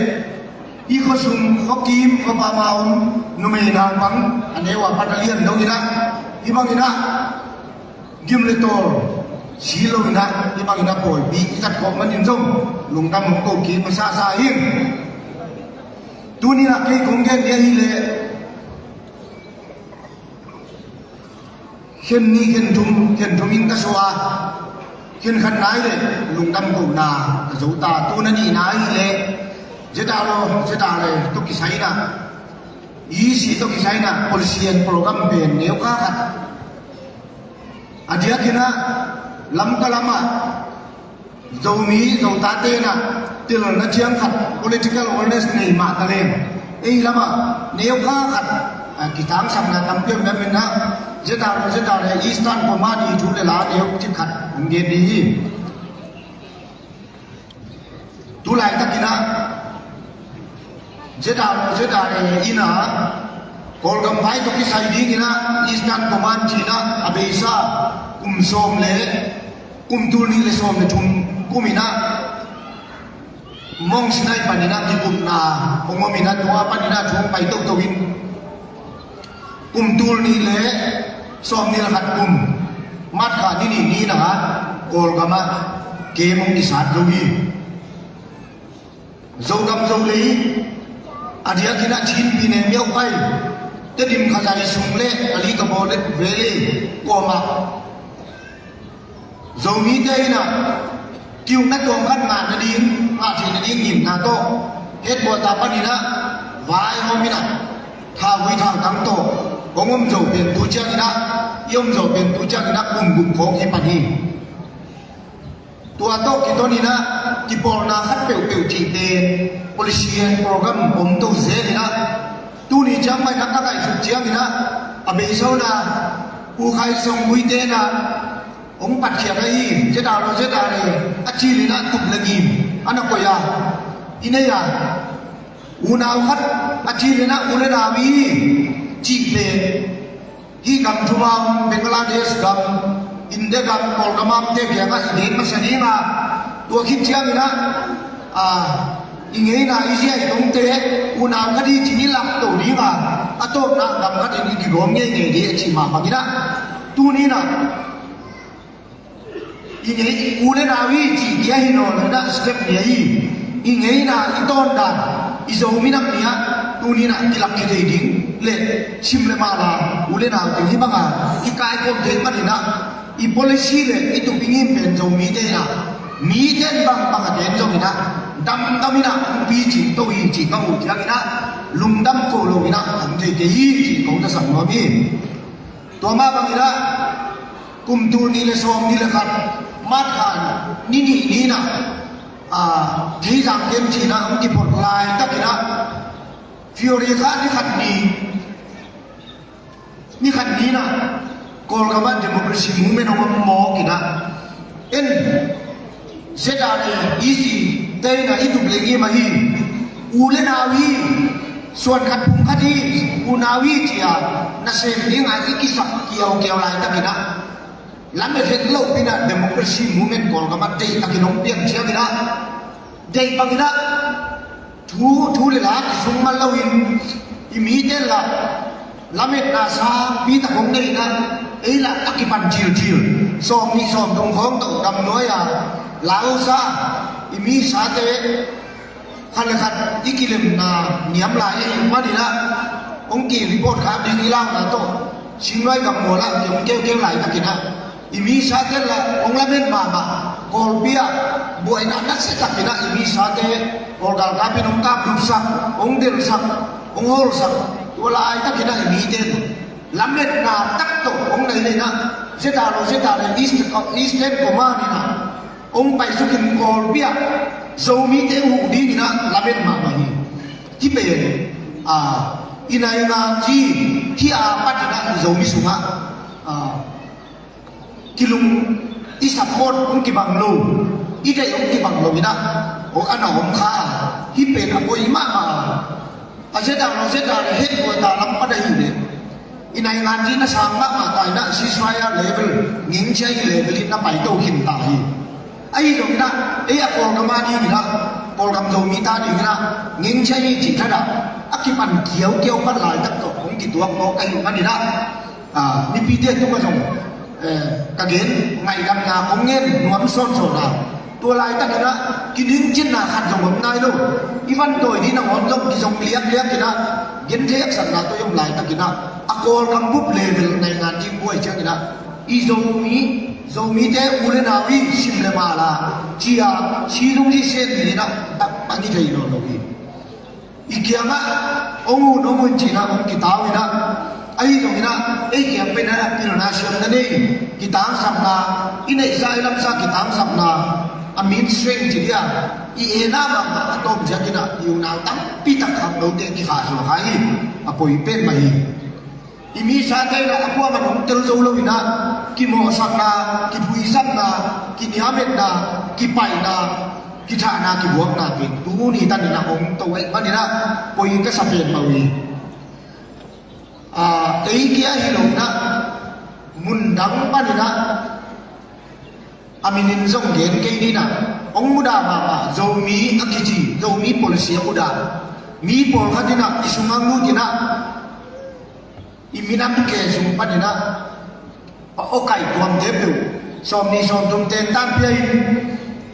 i khuasung, khuakim, khuapam a om numei naupang a neu a pat a lian dong inah, hih banginah gim le tawl si lo inah, hih banginah pawipi i zat khawh manin zong lungdam hong ko kik masasa hi. Tuninah kei kong gen dia hileh khen nih, khen thum, khen thum in ka suah a, khen khat nai le lungdam kohna ka zo ta. Tuna nihna hileh ZRO, ZRA tawh kisai inah, EC tawh kisai inah policy and program pen neu kha khat a diakinah Lamka lamah Zomi Zotate inah telna ciang khat political awareness nei mah taleng ei lamah neu kha khat, a, kitangsakna tampi om mah inah ZRO, ZRA Eastern Command i thu le la neu cik khat hong gen ding hi. Tulaitak inah ZRO, ZRA inah Kawlgam vai tawh kisai ding inah Eastern Command ci inah a beisa kum sawm le kum tul nih le sawm le thum kum inah Mount Sinai pan inah kikupna hong om inah, tua pan inah thu hong pai toto in kum tul nih le sawm nih le khat kum March kha ni nih ni inah Kawlgam ah kem hong kisat zo hi. Zogam Zolei a diakinah Chin Pyine Myauk Pai, Tedim Khazai sung le Kalitabawlet Valley kuamah Zomite inah ki-ukna tuam khat ngah nading, ngah theih nading ngimna tawh headquarter pan inah vaihawm inah thauvui thautang tawh hong om zo pen tu ciang inah, i om zo pen tu ciang inah kum guk khawng hi pan hi. Tua tawh kiton inah kipawlna khat peuhpeuh cihte policy and program om to zel inah, tuni ciang mah inah ka ngaihsut ciang inah a beisa unah U Khai Song Mui te na hong patkhiat ahi, zeta lo zeta le, a cil in a tup le ngim a na koih a, i nei a, unau khat a cil in a u le nau i cih pen, hih gam thumam, Bangladesh gam, India gam, Kawlgam amte kiangah i gen masa ding a, tua khit ciangin ah, a, i ngeina i zia i tongte unau khat hi ci-in i lak to ding a, a tawpna gam khat in i kigawm ngeingei ding a cih mah bangin ah, tuni-in ah i ngei, u le nau i cih kia hi nawn lo-in ah step nih ahi. I ngeina i tawndan, i Zomi Nam Ni ah tuni-in ah kilak khia thei ding le sim le mala u le nau teng hih banga kikaikhawm thei manin ah, i policy le i tup i ngim pen Zomite in ah mite in bangbang a gen zongin ah damdam in ah hong picing to hi cih ka muh ciangin ah lungdam ko lo-in ah om thei kei hi cih kong na sak nuam hi. Tua mah bangin ah kum tul nih le sawmnih le khat March kha ni nih ni-in ah, a, Theizang Kem cih in ah hong kiphot laitakin ah February kha ni khat ni, ni khat ni-in ah Kawlgam ah democracy movement hong om mawk in ah, en, zeta le i si te in ah i tup le ngim ahi, u le nau hi, suan khat phung khat hi, unau hi ci-a nasem ding a i kisak kiaukiau laitakin ah, lamet het loh in ah democracy movement Kawlgam ah deihtakin hong piang ciangin ah, deih bangin ah thu, thu le la kisung man loin i mite lah lametna sangpi tak hong nei in ah, ei lah a kipan cilcil, sawmnih sawmthum khawng tawh gamnuai a lausa, i misate khat le khat i kilemna niam lai ahih manin ah, hong ki report khak ding i launa tawh Singluai gammual ah ki hong keukeu laitakin ah, i misate lah hong lamet mahmah, Kawlpi ah buaina nasia takin ah i misate Kawlgalkap in hong kaplupsak, hong delsak, hong hawlsak, tua laitakin ah i mite in lametna tak tawh hong nei in ah, zeta lo zeta le East, Eastern Command in ah hong paisukin Kawlpi ah Zomite huh dingin ah lamet mahmah hi. Hih pen, a, i nainganzi, hih a patin ah i Zomi sungah, a, kilung, i support hong kibang lo, i deih hong kibang lo in ah, aw, a na om kha. Hih pen a poi mahmah. A zeta lo zeta le het kua ta lam pan ahi le, i nainganzi na sang mahmah ta in ah ceasefire level, ngingchiai level in na pai to khin ta hi. Ahi zongin ah ei a Kawlgam a dingin ah, Kawlgam Zomite a dingin ah ngingchiai cih thadah a kipan kiaukiau pan laitak tawh hong kituak mawk ahih manin ah, a, mipite tungah zong, eh, ka gen ngaihdamna kong ngen nuam sawnsawn a, tua laitakin ah kiningcinna khat zong om nai lo. I van tawi ding nangawn zong kizong liakliakin ah, genthei haksatna tawh i om laitakin ah, a Kawlgam bup level nainganzi buai ciangin ah, i Zomi, Zomite u le nau i sim le mala ci-a si dong hi sen hi in ah, tak bang hi thei nawn lo hi. I kiangah hong un, hong un ci-in ah hong kitau in ah, ahi zongin ah ei kiang pen ah pilna siamna nei, kitangsapna, i neihsa i lamsa kitangsapna, a min strength ci dia, i etna mahmah a tawm ziakin ah i unau tampi tak kham lote kikhahsuah kha hi. A poi pen mah hi. I misate in ah a kuamah in hong tel zo lo in ah, kimawhsakna, kiphuisakna, kiniametna, kipaina, kithahna, kibuakna pen tuni tanin ah hong to ahih manin ah poi ka sa pen mah uh hi. A, ei kia hi lo in ah, mundang panin ah, a minin zong gen kei ni in ah, hong mudah mahmah, Zomi a kici, Zomi policy a mudah. Mi pawlkhat in ah i sungah lut in ah, i minam ke sung panin ah, a awkaih tuamte peuh, sawmnih sawmthum tentan pia in,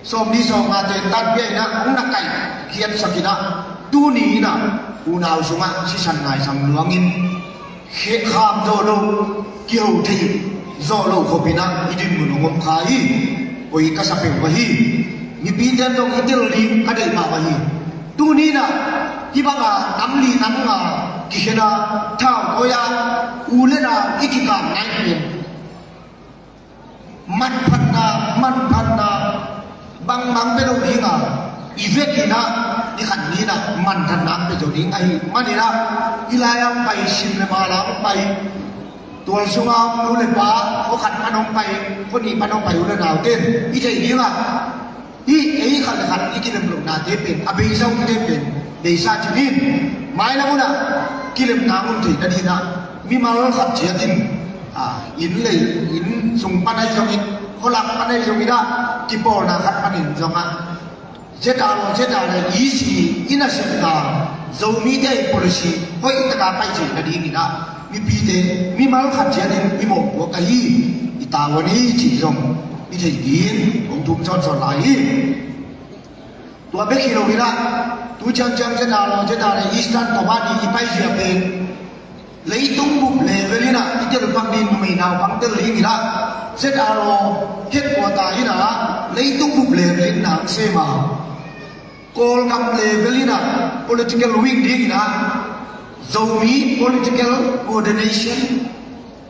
sawmnih sawmnga tentan pia in ah, hong na kaih khiatsak in ah, tuni in ah unau sungah sisan ngaisang luangin, khehkham zawh loh, kiho thei zawh loh khopin ah i dinmun hong om kha hi. Oi ka sa peuh mah hi. Mipite in zong i tel ding ka deih mahmah hi. Tuni in ah hih banga nam li nam nga kikhen a, thau tawi a, u le nau i kikap nai pen manphatna, manphatna bangbang pia lo ding a, i vekin ah ni khat ni in ah manthatna pia zo ding ahih manin ah, hih lai-ah hong pai, sim le mala hong pai, Tual sunga om nu le pa, khua khat pan hong pai, khua nih pan hong pai u le nau ten i theih dingah, hih ei khat le khat i kilem lohnate pen a beisa umte pen beisa ci-in, mailam hunah kilemna hong om theih nadinah mimal khat ciatin, a, inn le inn sung pan ahi zongin, khualak pan ahi zonginah kipawlna khat panin zongah ZRO, ZRA EC i nasepna, Zomite i policy hoihtaka pai theih nadinginah mipite mimal khat ciatin i mawhpuak ahi, i tavuan hi cih zong i theih dingin kong thum sawnsawn lai hi. Tua bek hi loinah tu ciangciang ZRO, ZRA Eastern Command i paizia pen leitung bup level inah i telpak ding, numei naupang tel dinginah ZRO headquarter inah leitung bup level in na sem a, Kawlgam level inah political wing dinginah Zomi Political Coordination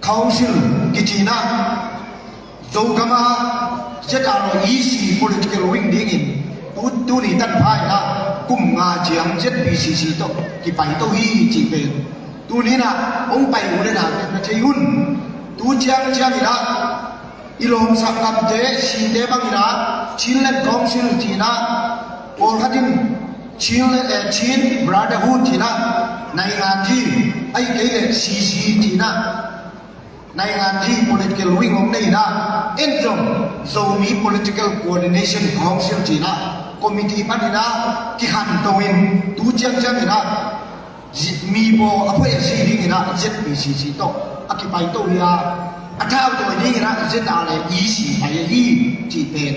Council kicinah Zogama ZRO EC political wing dingin tu, tuni tanpha inah kum nga ciang ZPCC tawh kipaito hi cih pen tuninah hong pai u le nau ten na thei un. Tu ciangciang inah i lawmsak gamte, site banginah Chinland Council cinah, pawlkhat in Chin, eh, Chin Brotherhood cinah, nainganzi, ahih kei leh CC cinah, nainganzi political wing hong nei inah, en zong Zomi Political Coordination Council cinah committee paninah kikhanto in tu ciangciang inah zi-, mi baw a phuai a si dinginah ZPCC tawh a kipaito hi a, a thau tawi dinginah ZRA EC pai ahi cih pen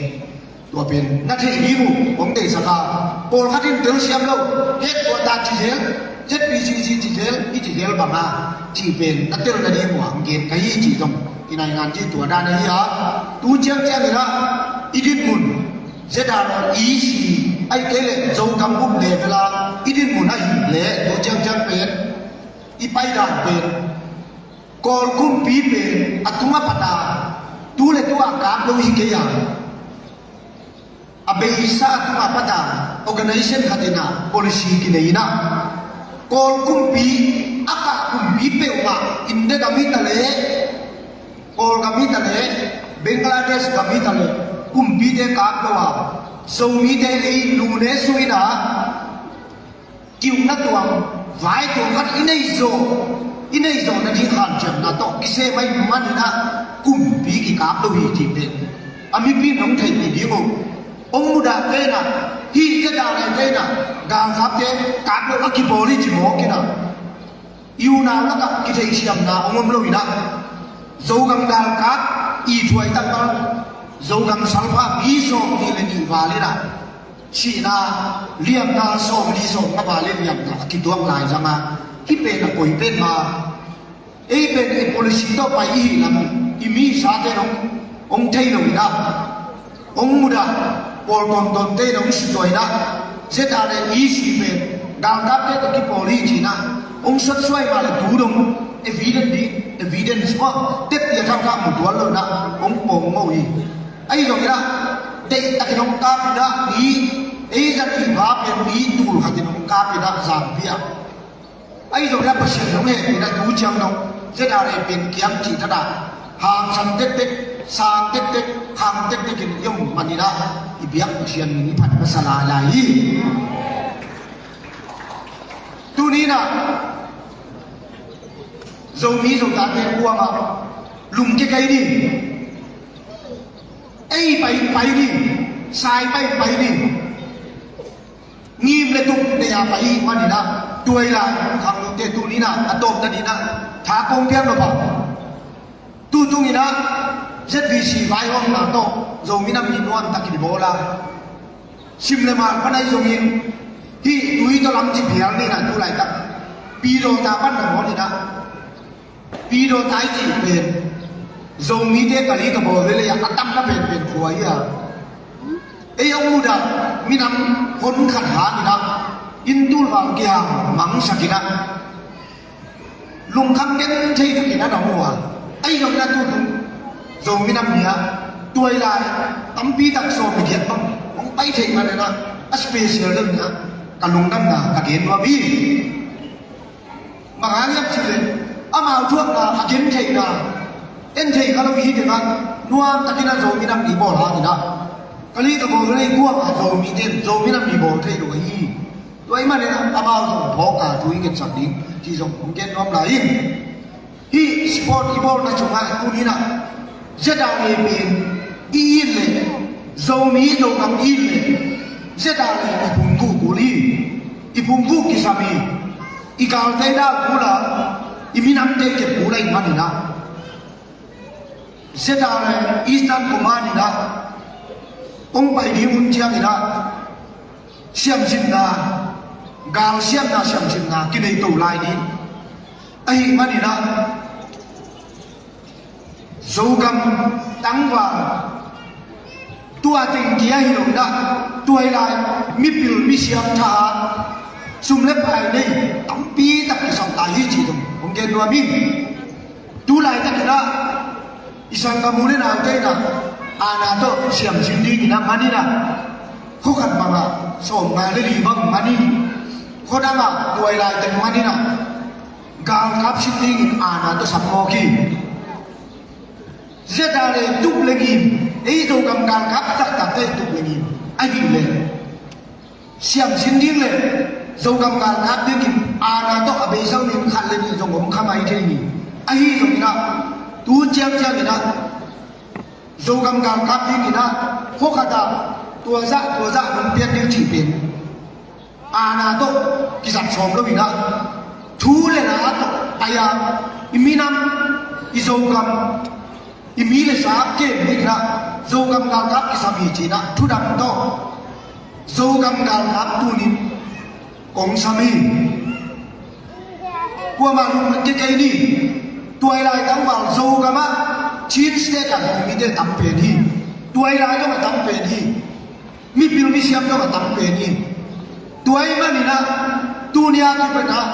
tua pen na theih ding uh hong deihsak a, pawlkhat in telsiam lo, headquarter ci zel, ZPCC ci zel, i ci zel bang a cih pen na tel nading uh hong gen ka hi cih zong i nainganzi tua dan ahi a, tu ciangciang inah i dinmun ZRO EC ahih kei leh Zogam bup level a i dinmun ahih leh tu ciangciang pen i paidan pen Kawl kumpi pen a tung a pat a tu le tu a kap lo hi kei a, a beisa a tung a pat a organization khat inah policy kinei inah Kawl kumpi a kah kumpi peuhmah India gam hi ta leh, Kawlgam hi ta leh, Bangladesh gam hi ta leh kumpite kap lo a, Zomite ei lu ne su inah kiukna tuam, vai tuam khat i nei zawh, i nei zawh nading hanciamna tawh kisem ahih maninah kumpi kikap lo hi cih pen a mipi in hong theihpih ding uh. Hong mudah tenah hih ZRA tenah galkapte kap lo a kibawl hi ci mawk inah i unau lakah kitheihsiamna hong om lo inah Zogam galkap i thuai takmal Zogam salpa mi sawmnih le nih val inah sihna liamna sawmli sawmnga val in liamna a kituak lai zanga hih pen a koi pen ma ei pen i policy tawh pai i hih lam i mi sate hong, hong thei lo inah hong mudah, pawl tawntawnte in hong sutuainah ZRA EC pen galkapte tawh kipawl hi cinah hong sotsuai mah le tu dong evidence ding, evidence maw, tepia thangthang mu tuan lo inah hong pawng mawh hi. Ahi zonginah deihtakin hong kap inah mi ei zat i pha pen mi tul khatin hong kap inah zangpi ah ahi zongin a Pasian hong hehpihna tu ciang dong ZRA pen kiang cih thadah hangsan tektek, sang tektek, khang tektek in i om maninah i biak Pasian min i phat masa lailai hi. Tuninah Zomi Zotate kuamah lungkia kei ni. Ei pai pai ni. Sai pai pai ni. Ngim le tuk nei a pai ih maninah tuailai khanglute tuninah a tawpna dinah tha kong piak lo pah. Tutunginah ZVC vaihawmna tawh Zomi Nam Ni nuamtak in bawl a, sim le mal pan ahi zongin hih tui tawh lam ci phial ninah tulaitak Pidawta pan na maw ninah Pidawta i cih pen Zomite ka li ka bawl velei ah a tamna penpen khua hi a. Ei hong mudah minam hon khat hangin ah inn tulval kihang mangsakin ah lungkham gen thei takin a na mu a. Ahi zongin a tutung Zomi Nam Ni ah tuailai tampi tak sawm le giat bang hong pai thei manin ah a special deuh ni ah ka lungdamna ka gen nuam hi. Bang hang hiam cih leh Amau thuakna a gen theihna en thei kha lo hi tengah nuam takin a Zomi nam ni bawl hangin ah ka lei ka bawl lei kuang a Zomi ten Zomi nam ni bawl thei lo ahi. Tua ahih manin amau zong phawk a thu i ngetsak ding ti zong hong gen nuam lai in. Hih sport i bawlna sungah tuni-in ah ZRA pen i it leh Zomi Zogam i it leh ZRA i phungvuh kul hi. I phungvuh kisam hi. I galte dal kul a i minamte kep kul ahih manin ah ZRA Eastern Command in ah hong pai ding hun ciangin ah siamsinna, galsiamna siamsinna kinei to lai ding ahih manin ah Zogam tangval tua teng kia hi lo in ah tua hi lai mipil misiam tha sum le pai nei tampi tak kisam lai hi ci zong hong gen nuam hi. Tu laitakin ah i sanggam u le naute in ah aana tawh siamsin dingin ah man in ah khua khat bangah sawmnga le li bang man in khua dangah tua hi laitak man in ah galkap sin dingin aana tawh sam mawk hi. ZRA tup le ngim ei Zogam galkap taktak ei tup le ngim ahih leh siamsin ding le Zogam galkap dingin aana tawh a beisa uh nin khat le nih zong om kha mai thei hi. Ahi zongin ah tu ciangciangin ah Zogam galkap dingin ah khua khat ah tua zah tua zah hong piak ding cih pen aana tawh kizat sawm lo in ah thu le la tawh pai a i minam i Zogam i mi le sa kem dingin ah Zogam galkap kisam hi ci-in ah thudam tawh Zogam galkap tunin kong sam hi. Kuamah lung kei kei ni. Tua hi lai tangval Zogam ah Chin State ah Zomite tam pen hi. Tua hi lai zong a tam pen hi. Mipil misiam zong a tam pen hi. Tua ahih manin ah tuni a kipan ah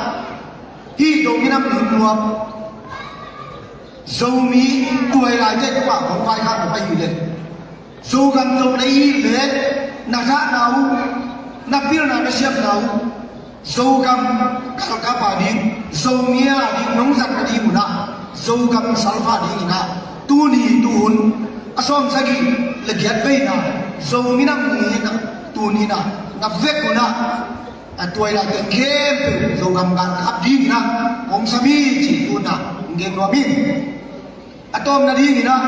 hih Zomi nam ni nuam Zomi tua hi laite tungah hong vaikhak lo ahih leh Zogam Zolei i hih leh na zahna uh na pilna na siamna uh Zogam galkap a ding Zomi a ding nong zat nading un ah Zogam salpa dingin ah tuni tuhun a sawmsagih le giat veina Zomi nam ni in ah tuni in ah na vek un ah a tua hi lai teng khempeuh Zogam galkap dingin ah kong sam hi ci tu in ah hong gen nuam hi. A tawpna dingin ah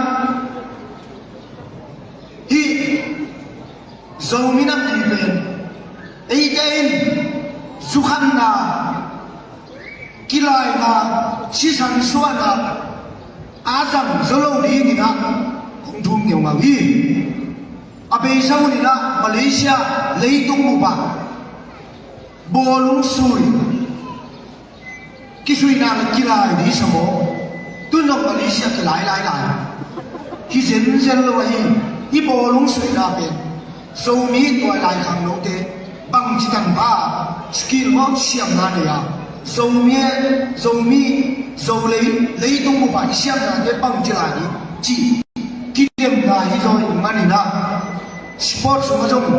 hih Zomi nam ni pen eite in zukhanna kilaina sisan suahna a zang zo lo dingin ah hong thum ngeungau hi. A beisa hun in ah Malaysia leitung bup ah bawlung sui kisuihna le kilai ding sa maw? Tun zong Malaysia kilai lai lai hi zenzen lo ahi. Hih bawlung suihna pen Zomi tua lai khangnote bangci tanpha skill maw siamna nei a Zomi Zomi Zolei leitung bup ah i siamnate bangci lai ding cih kidemna hi zaw in manin ah sport sungah zong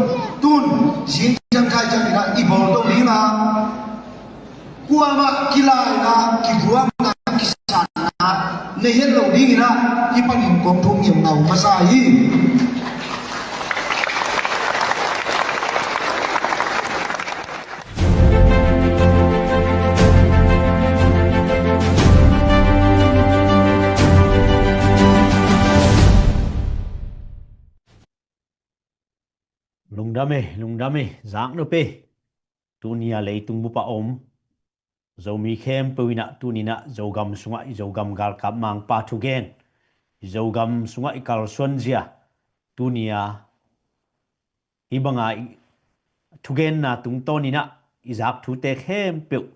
tun zing ciang khai ciangin ah i bawl to ding a kuamah kilaina kivuakna kisatna nei het lo dingin ah hih panin kong thum ngeungau masa hi. Lungdam e, lungdam e, zaknop e. Tuni a leitung bup a om Zomi khempeuh in ah tuni in ah Zogam sungah i Zogam galkap mangpa thugen, i Zogam sungah i kalsuan zia tuni a hih banga i thugenna tungtawn in ah i zak thute khempeuh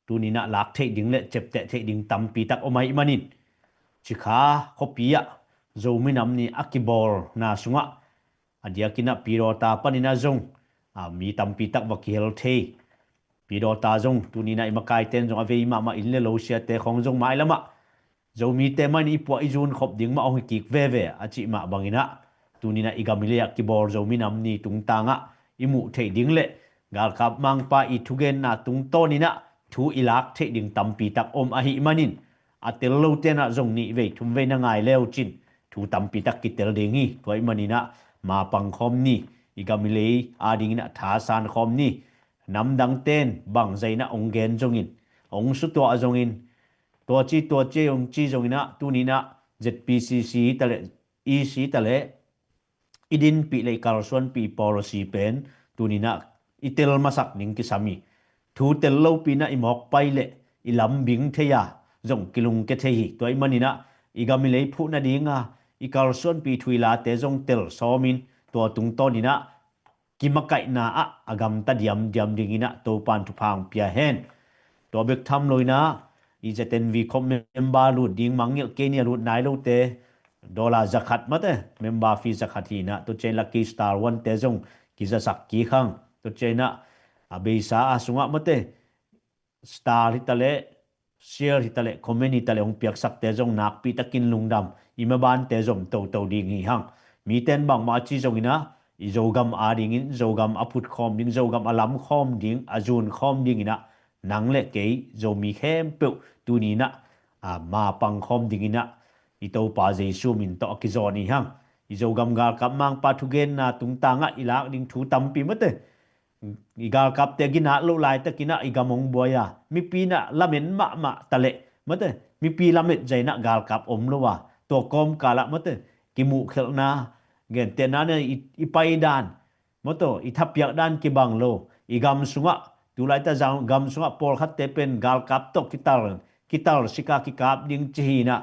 tuni in ah lak theih ding le ciapteh theih ding tampi tak om ahih manin Cikha khuapi ah Zomi nam ni a kibawlna sungah a diakin ah Pidawta panin ah zong a mi tampi tak va kihel thei. Pidawta zong tuni in ah i makaite in zong a vei mahmah in le lo siate khawng zong mailam ah Zomite mah in i puah i zun khop ding mah hong hi kik veve a cih mah bangin ah tuni in ah i gam i lei ah kibawl Zomi nam ni tungtang ah i muh theih ding le galkap mangpa i thugenna tungtawn in ah thu i lak theih ding tampi tak om ahih manin, a tel lo tenah zong nih vei thum vei na ngai leu cin thu tampi tak kitel ding hi. Tua ahih maninah ma pang khawm ni, i gam i lei adinginah thasan khawm ni. Namdang ten bang zainah ong gen zongin, ong sutuah zongin, tua ci tua ci ong ci zonginah tuninah Z P C C hi taleh, E C hi taleh, i dinpih le i kalsuanpih i policy pen tuninah i tel masak ding kisam hi. Thu tel lopi inah i mawk pai le i lam bing thei a zong kilungke thei hi. Tua ahih maninah i gam i lei phuh nadinga i kalsuanpih i thu i late zong tel sawmin tua tungtawninah kimakaihna ah a gamta diamdiam dinginah Topan thupha ong pia hen. Tua bek tham loinah i Z N V khop member lut ding mangngilh kei ni, a lut nai lote dollar zakhat mate, member fee zakhat hinah, tua cianah Lucky Star One te zong kizasak kik hang. Tua cianah a beisa a sungah mate, star hi taleh, share hi taleh, comment hi taleh hong piaksakte zong nakpi takin lungdam, i mabante zom toto ding hi hang. Miten bangmah a ci zonginah i Zogam adingin, Zogam a phutkhawm ding, Zogam a lamkhawm ding, a zunkhawm dinginah nang le kei Zomi khempeuh tuninah a ma pangkhawm dinginah i Topa Jesu min tawh a kizawn hi hang. I Zogam galkap mangpa thugenna tungtangah i lak ding thu tampi mate, i galkapte ginat loh laitakinah i gam hong buai a, mipi inah lamen mahmah taleh mate, mipi lamet zainah galkap om lo a, tua kawmkalah mate, kimuhkhelhna, gentehna ne i, i paidan mate, i thapiak dan kibang lo, i gam sungah, tulaita gam sungah pawlkhatte pen galkap tawh kital, kital sika kikap ding ci hinah,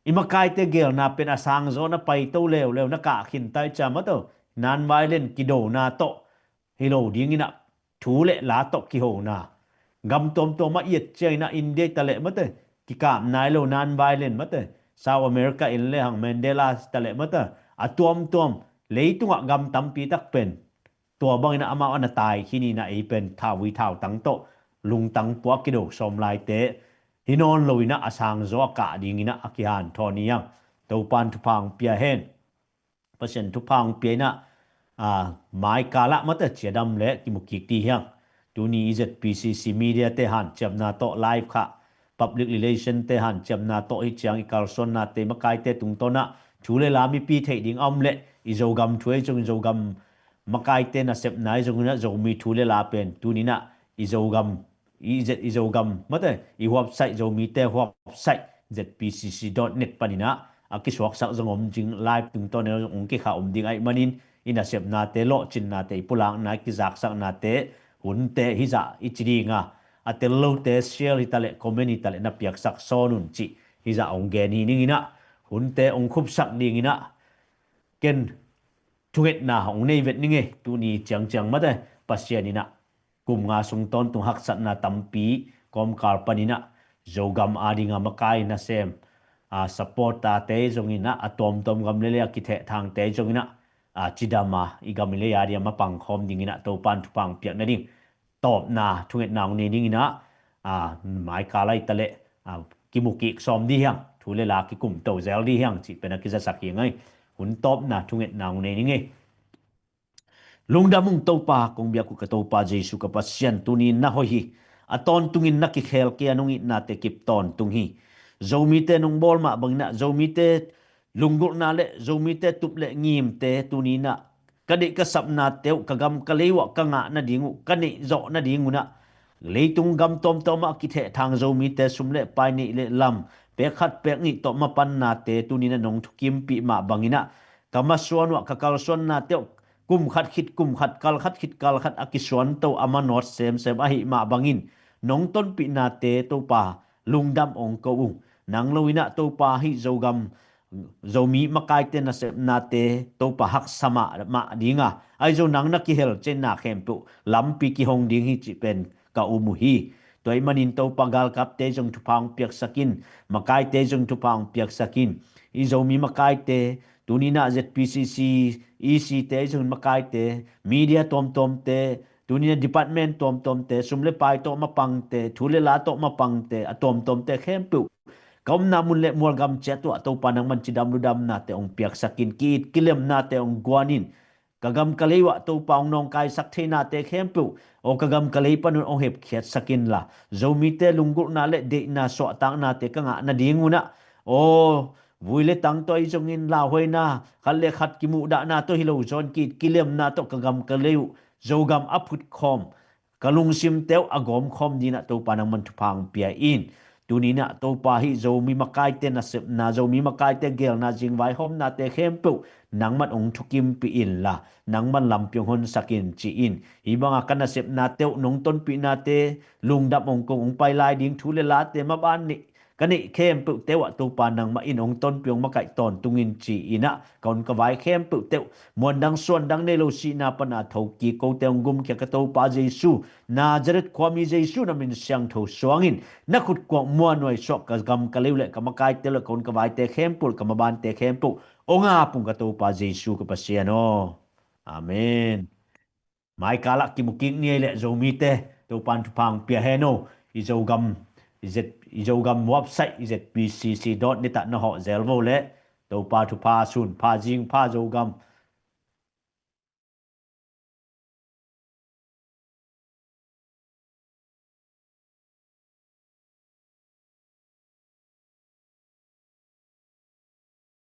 i makaite gelna pen a sangzaw na paito leuleu na kah khintai cia mate, non-violent kidona tawh hi lo dinginah thu le la tawh kihona, gam tuamtuam a iat cianginah India hi taleh mate, kikap nai lo non-violent mate, South America in le hang Mandela hi taleh mate, a tuamtuam leitungah gam tampi tak pen tua banginah amau a na tai khin inah ei pen thauvui thautang tawh lungtang puak kido sawm laite hi nawn loinah a sangzaw a kah dinginah a kihanthawn hi hang. Topan thupha ong pia hen. Pasian thupha ong pia inah a, maikalah mate ciadam le kimukik ti hiang. Tuni i Z P C C media te hanciamna tawh live khah, public relation te hanciamna tawh hi ciang i kalsuannate makaite tungtawnah thu le la mipi theih ding a om le i Zogam thu ei zong i Zogam makaite nasepna ei zonginah Zomi thu le la pen tuninah i Zogam i Z, i Zogam mate, i website, Zomite website Z P C C dot net paninah a kisuaksak zong om ding, live tungtawn zong ong kikha om ding ahih manin i nasepnate, lawhcinnate, i pulakna, i kizaksaknate, hunte hizah i ci dinga, a tel lote share hi taleh, comment hi taleh na piaksak sawn un cih hizah ong gen hi ninginah, hunte ong khupsak dinginah ken thungetna ong nei vet ning e. Tuni ciangciang mate Pasian inah kum nga sung tawntung haksatna tampi kawmkal paninah Zogam adinga makai nasem a, supporter te zonginah a tuamtuam gam lele a kithehthangte zonginah a, cidama i gam i lei adia mapang khawm dinginah Topan thupha ong piak nading tawpna thungetna ong nei dinginah a, maikal ahi taleh a, kimukik sawm di hiang, thu le la kikumto zel di hiang cih pen a kizasak hi ngai. Hun tawpna thungetna ong nei ning e. Lungdam ung Topa, kong biak uh ka Topa Jesu ka Pasian, tuni na hoih hi. A tawntungin na kikhel kei a, nong itnate kip tawntung hi. Zomite nong bawl mah banginah Zomite lunggulhna le Zomite tup le ngimte tuninah ka deih ka sapnate uh, ka gam ka lei uh ah ka ngah nading uh, ka neih zawh nading unah leitung gam tawmtawmah kithehthang Zomite sum le pai, neih le lam, pek khat pek nih tawh mapannate tuninah nong thukimpih mah banginah ka masuan uh ah ka kalsuannate uh kum khat khit kum khat, kal khat khit kal khat a kisuanto a manawt semsem ahih mah bangin nong tonpihnate Topa lungdam ong ko uh. Nang loinah Topa hih Zogam, Zomi makaite nasepnate Topa haksa mahmah dinga, ahi zong nang na kihel cianna khempeuh lampi kihong ding hi cih pen ka um uh hi. Tua ahih manin Topa galkapte zong thupha ong piaksak in, makaite zong thupha ong piaksak in. I Zomi makaite, tuninah Z P C C, E C te zong makaite, media tuamtuamte, tuninah department tuamtuamte, sum le pai tawh mapangte, thu le la tawh mapangte, a tuamtuamte khempeuh ka omna mun le mualgam ciat uh ah Topa nangman cidam ludamnate ong piaksak in, ki-it kilemnate ong guan in, ka gam ka lei uh ah Topa hong nawngkaisak theinate khempeuh aw ka gam ka lei panun hong hepkhiatsak inla, Zomite lunggulhna le deihna suahtaknate ka ngah nadingun ah aw vui le tang tawh ahi zongin lauhuaina khat le khat kimuhdahna tawh hi lo zawn ki-it kilemna tawh ka gam ka lei uh Zogam a phutkhawm ka lungsimte uh a gawmkhawm dinah Topa nangman thupha hong pia in. Tuninah Topa hih Zomi makaite nasepna, Zomi makaite gelna, zingvaihawmnate khempeuh nangman hong thukimpih inla, nangman lampi hong honsak in ci-in, hih banga ka nasepnate uh nong tonpihnate lungdam hong kong hong pai lai ding thu le late maban nih ka neih khempeuhte uh ah Topa nangmah in hong tonpih hong makaih tawntung in ci-inah ka hun ka vai khempeuhte uh muandang suandang nei lo sihna pana thokik kote hong gumkhia ka Topa Jesu, Nazareth khuami Jesu na min siangtho suangin na khutkuak muanhuai suah ka gam ka lei uh le ka makaite uh le ka hun ka vaite khempeuh ka mabante khempeuh hong ap ung ka Topa Jesu ka Pasian aw. Amen. Maikalah kimukik ni ei le Zomite Topan thupha hong pia hen aw. I Zogam i Z i Zogam website i Z P C C dot net ah na hawh zel vo le Topa thupha sun pha zing pha Zogam